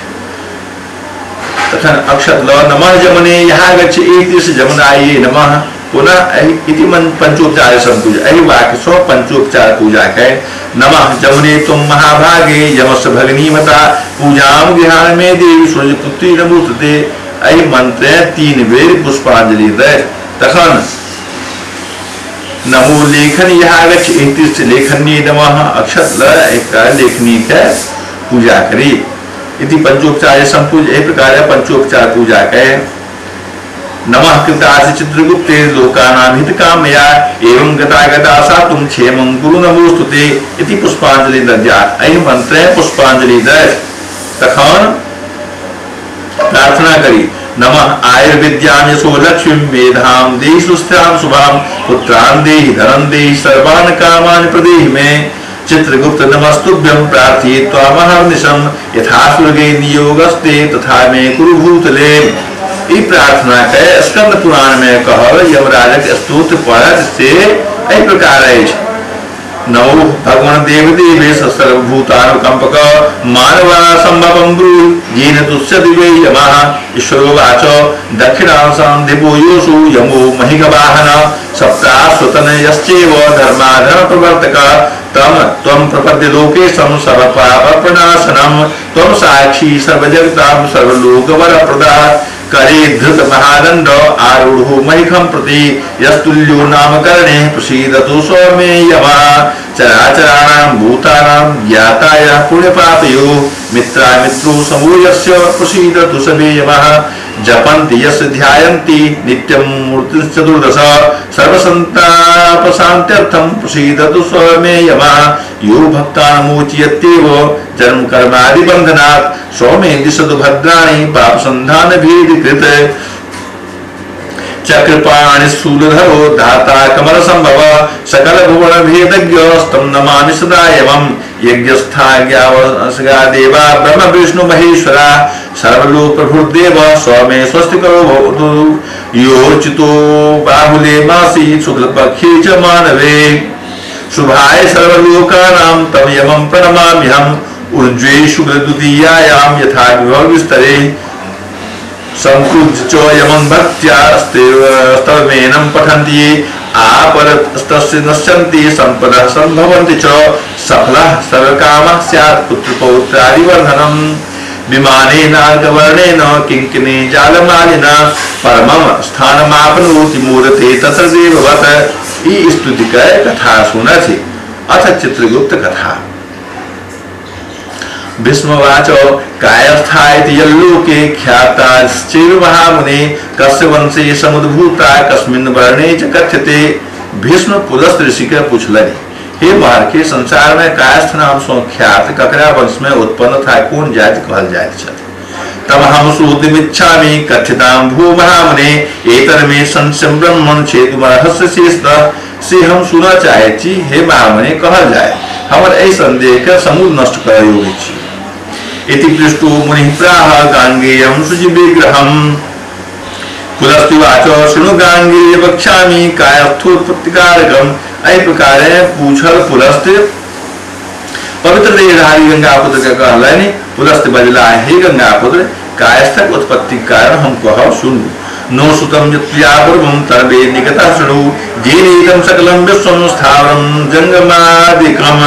तखन अक्षत ल नमः यमुने यहागच्छ इति जमुनाय नमः पुनः इति पंचोपचार संपूज एहि वाक्य सो पंचोपचार पूजा के नमः जमुने तुम महाभागे यमस्य भगिनी मता पूजां गृहाण में देवी सूर्यपुत्री नमोस्तुते एहि मंत्र 3 बेर पुष्पांजलि दे। तखन नमो लेखन यहागच्छ इति लेखनी नमः अक्षत ल एक लेखनी के पूजा करी इति पंचोपचार संपूज एहि प्रकार पंचोपचार पूजा के नमः कृतार्थ चित्रगुप्ते लोकानां हितकामया एवं गता गता सा तुम क्षेमं कुरु नमोस्तुते इति पुष्पांजलि दद्यात् एहि मंत्रे पुष्पांजलि दे। तखन प्रार्थना करी नमः आयुर्विद्यां यशो लक्ष्मीं मेधां देहि सुस्थां शुभां पुत्रान् देहि धनं देहि सर्वान् कामान् प्रदेहि मे चित्रगुप्त नमस्तुभ्यं प्रार्थये त्वामहर्निशं यथा स्वर्गे नियोगस्ते तथा मे कुरु भूतले। ई प्रार्थना के स्कंद पुराण में कहल यमराजक स्तुति पढ़त से एहि प्रकार अछि। नमो भगवान देव देवेश सर्वभूतानुकंपक मानवा संभवं ब्रूहि येन तुष्यति वै यमः। ईश्वरोवाच दक्षिणांसां योषु यमो महिगवाहन सप्ताश्वतनयश्चैव धर्माधर्म प्रवर्तक तम त्वं प्रपद्य लोकेशं सर्वपापप्रणाशनं त्वं साक्षी सर्वजगतां सर्वलोकवरप्रदा। करे धृत महादंड आरूढ़ो महिखं प्रति यस्तुल्यो नाम करणे प्रसीदतु सौम्ये यमः। चराचराणां भूतानां ज्ञाताय पुण्यपापयो मित्रामित्रो समूहस्य प्रसीदतु समे यमः। जपन्ति यस्य ध्यायन्ति नित्यं मूर्तिश्चतुर्दश सर्वसन्तापशान्त्यर्थं प्रसीदतु सौम्ये यमः। यो भक्तान् जन्म कर्मादिबन्धनात् सौम्ये दिशतु भद्राणि पापसन्धानभेदिकृत। चक्रपाणि शूलधरो धाता कमलसंभव सकल भुवन भेदज्ञ स्तं नमामि सदा यमम्। यज्ञस्थाज्ञावसगा देवा ब्रह्म विष्णु महेश्वरा सर्वलोक प्रभुर्देव सौम्ये स्वस्ति करो भवतु। योचितो बाहुले मासि शुक्लपक्षे च मानवे शुभाय सर्वलोकानां तं यमं प्रणमाम्यहम्। ऊर्ज्वे शुक्लद्वितीयायां यथा विभव विस्तरे संपूज्य च यमं भक्त्या स्तवमेनं पठन्ति ये आपरस्तस्य नश्यन्ति सम्पदः सम्भवन्ति च सफलः सर्वकामः स्यात् पुत्रपौत्रादिवर्धनम्। विमानेनार्कवर्णेन किङ्किनी जालमालिना परमं स्थानमाप्नोति मूर्ते तत्र देववत्। ई स्तुति के कथा सुनथि। अथ चित्रगुप्त कथा। भीष्मवाच कायस्था इति यल्लोके ख्याताश्चैव महामुने कस्य वंशे समुद्भूता कस्मिन् वर्णे च कथ्यते। भीष्म पुलस्त ऋषि के पूछलनि, हे महर्षि, संसार में कायस्थ नाम सँ ख्यात ककरा वंश में उत्पन्न था कोन जाति कहल जाइत छथि? तम हम श्रोतुमिच्छामि कथ्यतां भो महामुने एतन्मे संशयं ब्रह्मन् छेतुमर्हस्य शेषतः। से हम सुनऽ चाहैत छी, हे महामुने, कहल जाय, हमर एहि संदेह के समूल नष्ट करय योग्य छी। इति पृष्टो मुनिः प्राह गाङ्गेयं शुचिविग्रहम्। पुलस्त्युवाच शृणु गाङ्गेय वक्ष्यामि कायस्थोत्पत्तिकारकम्। एहि प्रकारे पूछल पुलस्त्य पवित्र देहधारी गंगापुत्र के कहलनि। पुलस्त्य बजला, हे गंगापुत्र, कायस्थक उत्पत्ति कारण हम कहब, सुनू। नो सुतं यत्या पूर्वं तर्वे निगतः शृणु येनेदं सकलं विश्वं स्थावरं जङ्गमादिकम्।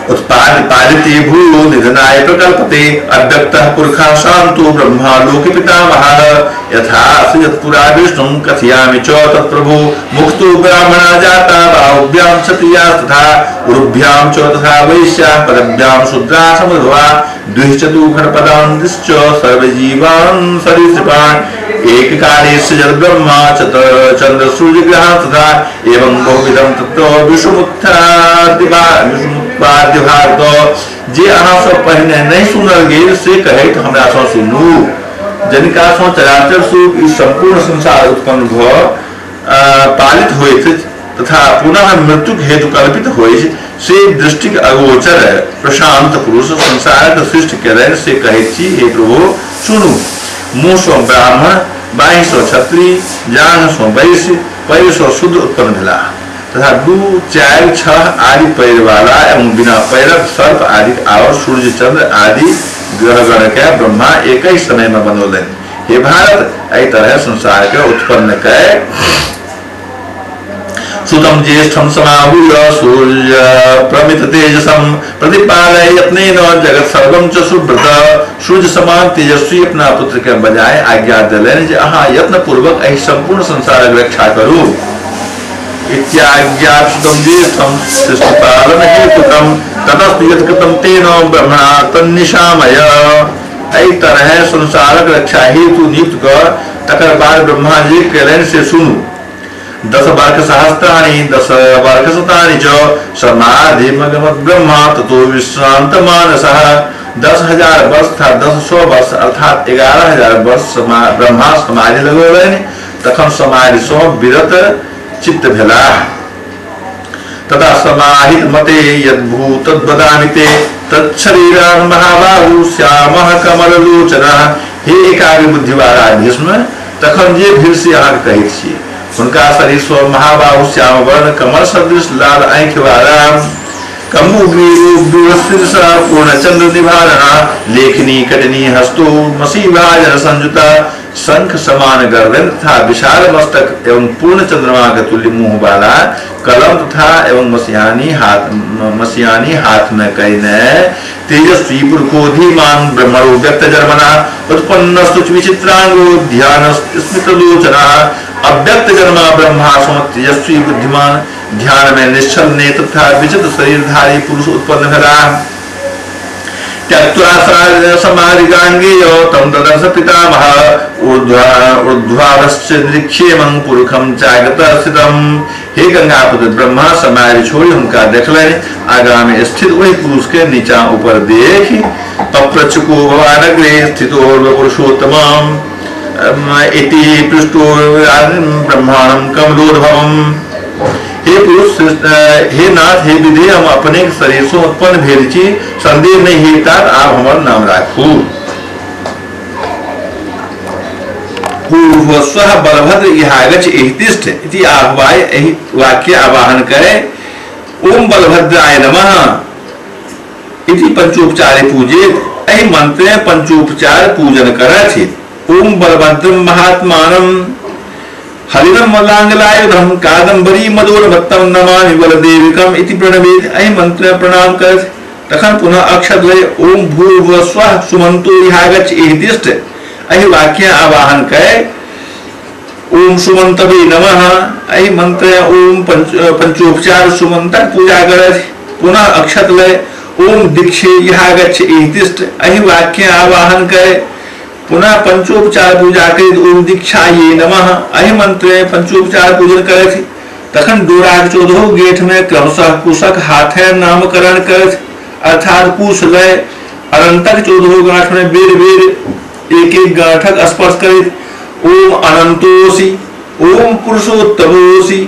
उत्पादिपालिते भूयो निधनाय प्रकल्पते अव्यक्तः पुरुषः शान्तो ब्रह्मा लोकपितामहः। यथा यत्पुरा विष्णुं कथयामि च तत्प्रभो मुक्तो ब्राह्मणा जाता बाहुभ्यां क्षत्रिया तथा उरुभ्यां च तथा वैश्याः पदभ्यां शूद्रा समुद्भवा द्विश्चतुखडपदान्दिश्च सर्वजीवान् सरीसृपान्। एककालेस्य जलब्रह्मा चन्द्रसूर्यग्रहान् तथा एवं बहुविधं तत्र विष्णुमुत्पाद्य भारत। जे अहाँ सब पहिने नहीं सुनल गेल से कहैत हमरा सँ सुनू। जनिका सँ चराचर सुख ई संपूर्ण संसार उत्पन्न भऽ पालित होइत तथा पुनः मृत्युक हेतु कल्पित होइत से दृष्टिक अगोचर प्रशांत पुरुष संसारक सृष्टि केलनि से कहैत छी, हे प्रभु सुनू। मुँह सँ ब्राह्मण, बाँहि सँ क्षत्रिय, जाँघ सँ वैश्य, पैर सँ शूद्र उत्पन्न भेलाह तथा 2, 4, 6 आदि पैर वाला एवं बिना पैरक सर्प आदि आओर सूर्य चंद्र आदि ग्रहगण के ब्रह्मा एक ही समय में बनौलनि। हे भारत, एहि तरह संसार के उत्पन्न कै सुतम ज्येष्ठम समाहूय सूर्य प्रमित तेजसम प्रतिपालय यत्नेन जगत सर्वं च सुब्रत। सूर्य समान तेजस्वी अपना पुत्र के बजाय आज्ञा देलनि जे अहाँ यत्न पूर्वक एहि संपूर्ण संसारक रक्षा करू। इत्याज्ञापितं ज्येष्ठं सृष्टिपालन हेतुकं ततस्तु यत्कृतं तेन ब्रह्मणा तन्निशामय। एहि तरह संसारक रक्षा हेतु नियुक्त कर तकर बाद ब्रह्मा जी केलनि से सुनू। 10 वर्ष सहस्राणि 10 वर्ष शतानि च समाधिमगमत् ब्रह्मा ततो विश्रांत मानसः। 10,000 वर्ष तथा 100 वर्ष अर्थात 11,000 वर्ष ब्रह्मा समाधि लगौलनि। तखन समाधि सँ विरत चित्त भेलाह। तथा समाहित मते यद्भूत तद्वदामि ते तच्छरीरान् महाबाहु श्यामः कमललोचनः। हे एकाग्र बुद्धि वाला भीष्म, तखन जे भीड़ से अहाँ कहैत छी। हुनका शरीर सँ महाबाहु श्याम वर्ण कमल सदृश लाल आँखि वाला पूर्ण चंद्र निभारणा लेखनी कटनी हस्तो मसीभाजन संयुता शंख समान गर्दन तथा विशाल मस्तक एवं पूर्ण चंद्रमा के तुल्य मुंह वाला कलम तथा एवं मसियानी हाथ में कईने तेजस्वी पुरुषो धीमान ब्रह्मणो व्यक्त जन्मना उत्पन्न विचित्रांगो ध्यान स्मितलोचना अव्यक्त जन्मा ब्रह्मा सम तेजस्वी बुद्धिमान ध्यान में निश्चल नेत्र तथा विचित्र शरीरधारी पुरुष उत्पन्न भेला। त्यक्त्वा समाधि गांगेय तम ददर्श पितामह ऊर्ध्वाधश्च निरीक्ष्येमं पुरुषं जागत स्थितम। हे गंगापुत्र, ब्रह्मा समाधि छोड़ी हुनका देखलनि। आगा में स्थित वही पुरुष के नीचा ऊपर देख तप्रचको भवानग्रे स्थितो पुरुषोत्तम इति पृष्ठो ब्रह्माणं कमलोद्भवम्। हे पुरुष, हे नाथ, हे विधि, हम अपने शरीर से उत्पन्न भेल छी, संदेह नहीं हेता, आप हमर नाम राखू। पूर्वस्वः बलभद्र इहागच्छ एहितिष्ठ इति आह्वाय एहि वाक्य आवाहन करे ओम बलभद्राय नमः इति पंचोपचारे पूजे। एहि मंत्र पंचोपचार पूजन करथि। ओम बलभद्रम महात्मानम हरिणम मलांगलायुधम कादम्बरी मदोन्मत्तम नमामि बलदेविकम इति प्रणवेद। एहि मंत्र प्रणाम करथि। तखन पुनः अक्षत लय ओम भूर्भुवः स्वः सुमंतो इहागच्छ एहितिष्ठ एहि वाक्य आवाहन करे ओम सुमंतवे नमः एहि मंत्र ओम पंचोपचार सुमंतक पूजा करथि। पुनः अक्षत लय ओम दीक्षे इहागच्छ एहितिष्ठ एहि वाक्य आवाहन करे पुनः पंचोपचार पूजा कर ओम दीक्षा ये नमः एहि मंत्र पंचोपचार पूजन करथि। तखन डोराक 14 गेठ में क्रमशः कुशक हाथे नामकरण करथि, अर्थात कुश लय अनंतक 14 गांठ में बेर बेर एक एक गांठक स्पर्श करैत ओम अनंतोसि, ओम पुरुषोत्तमोसि,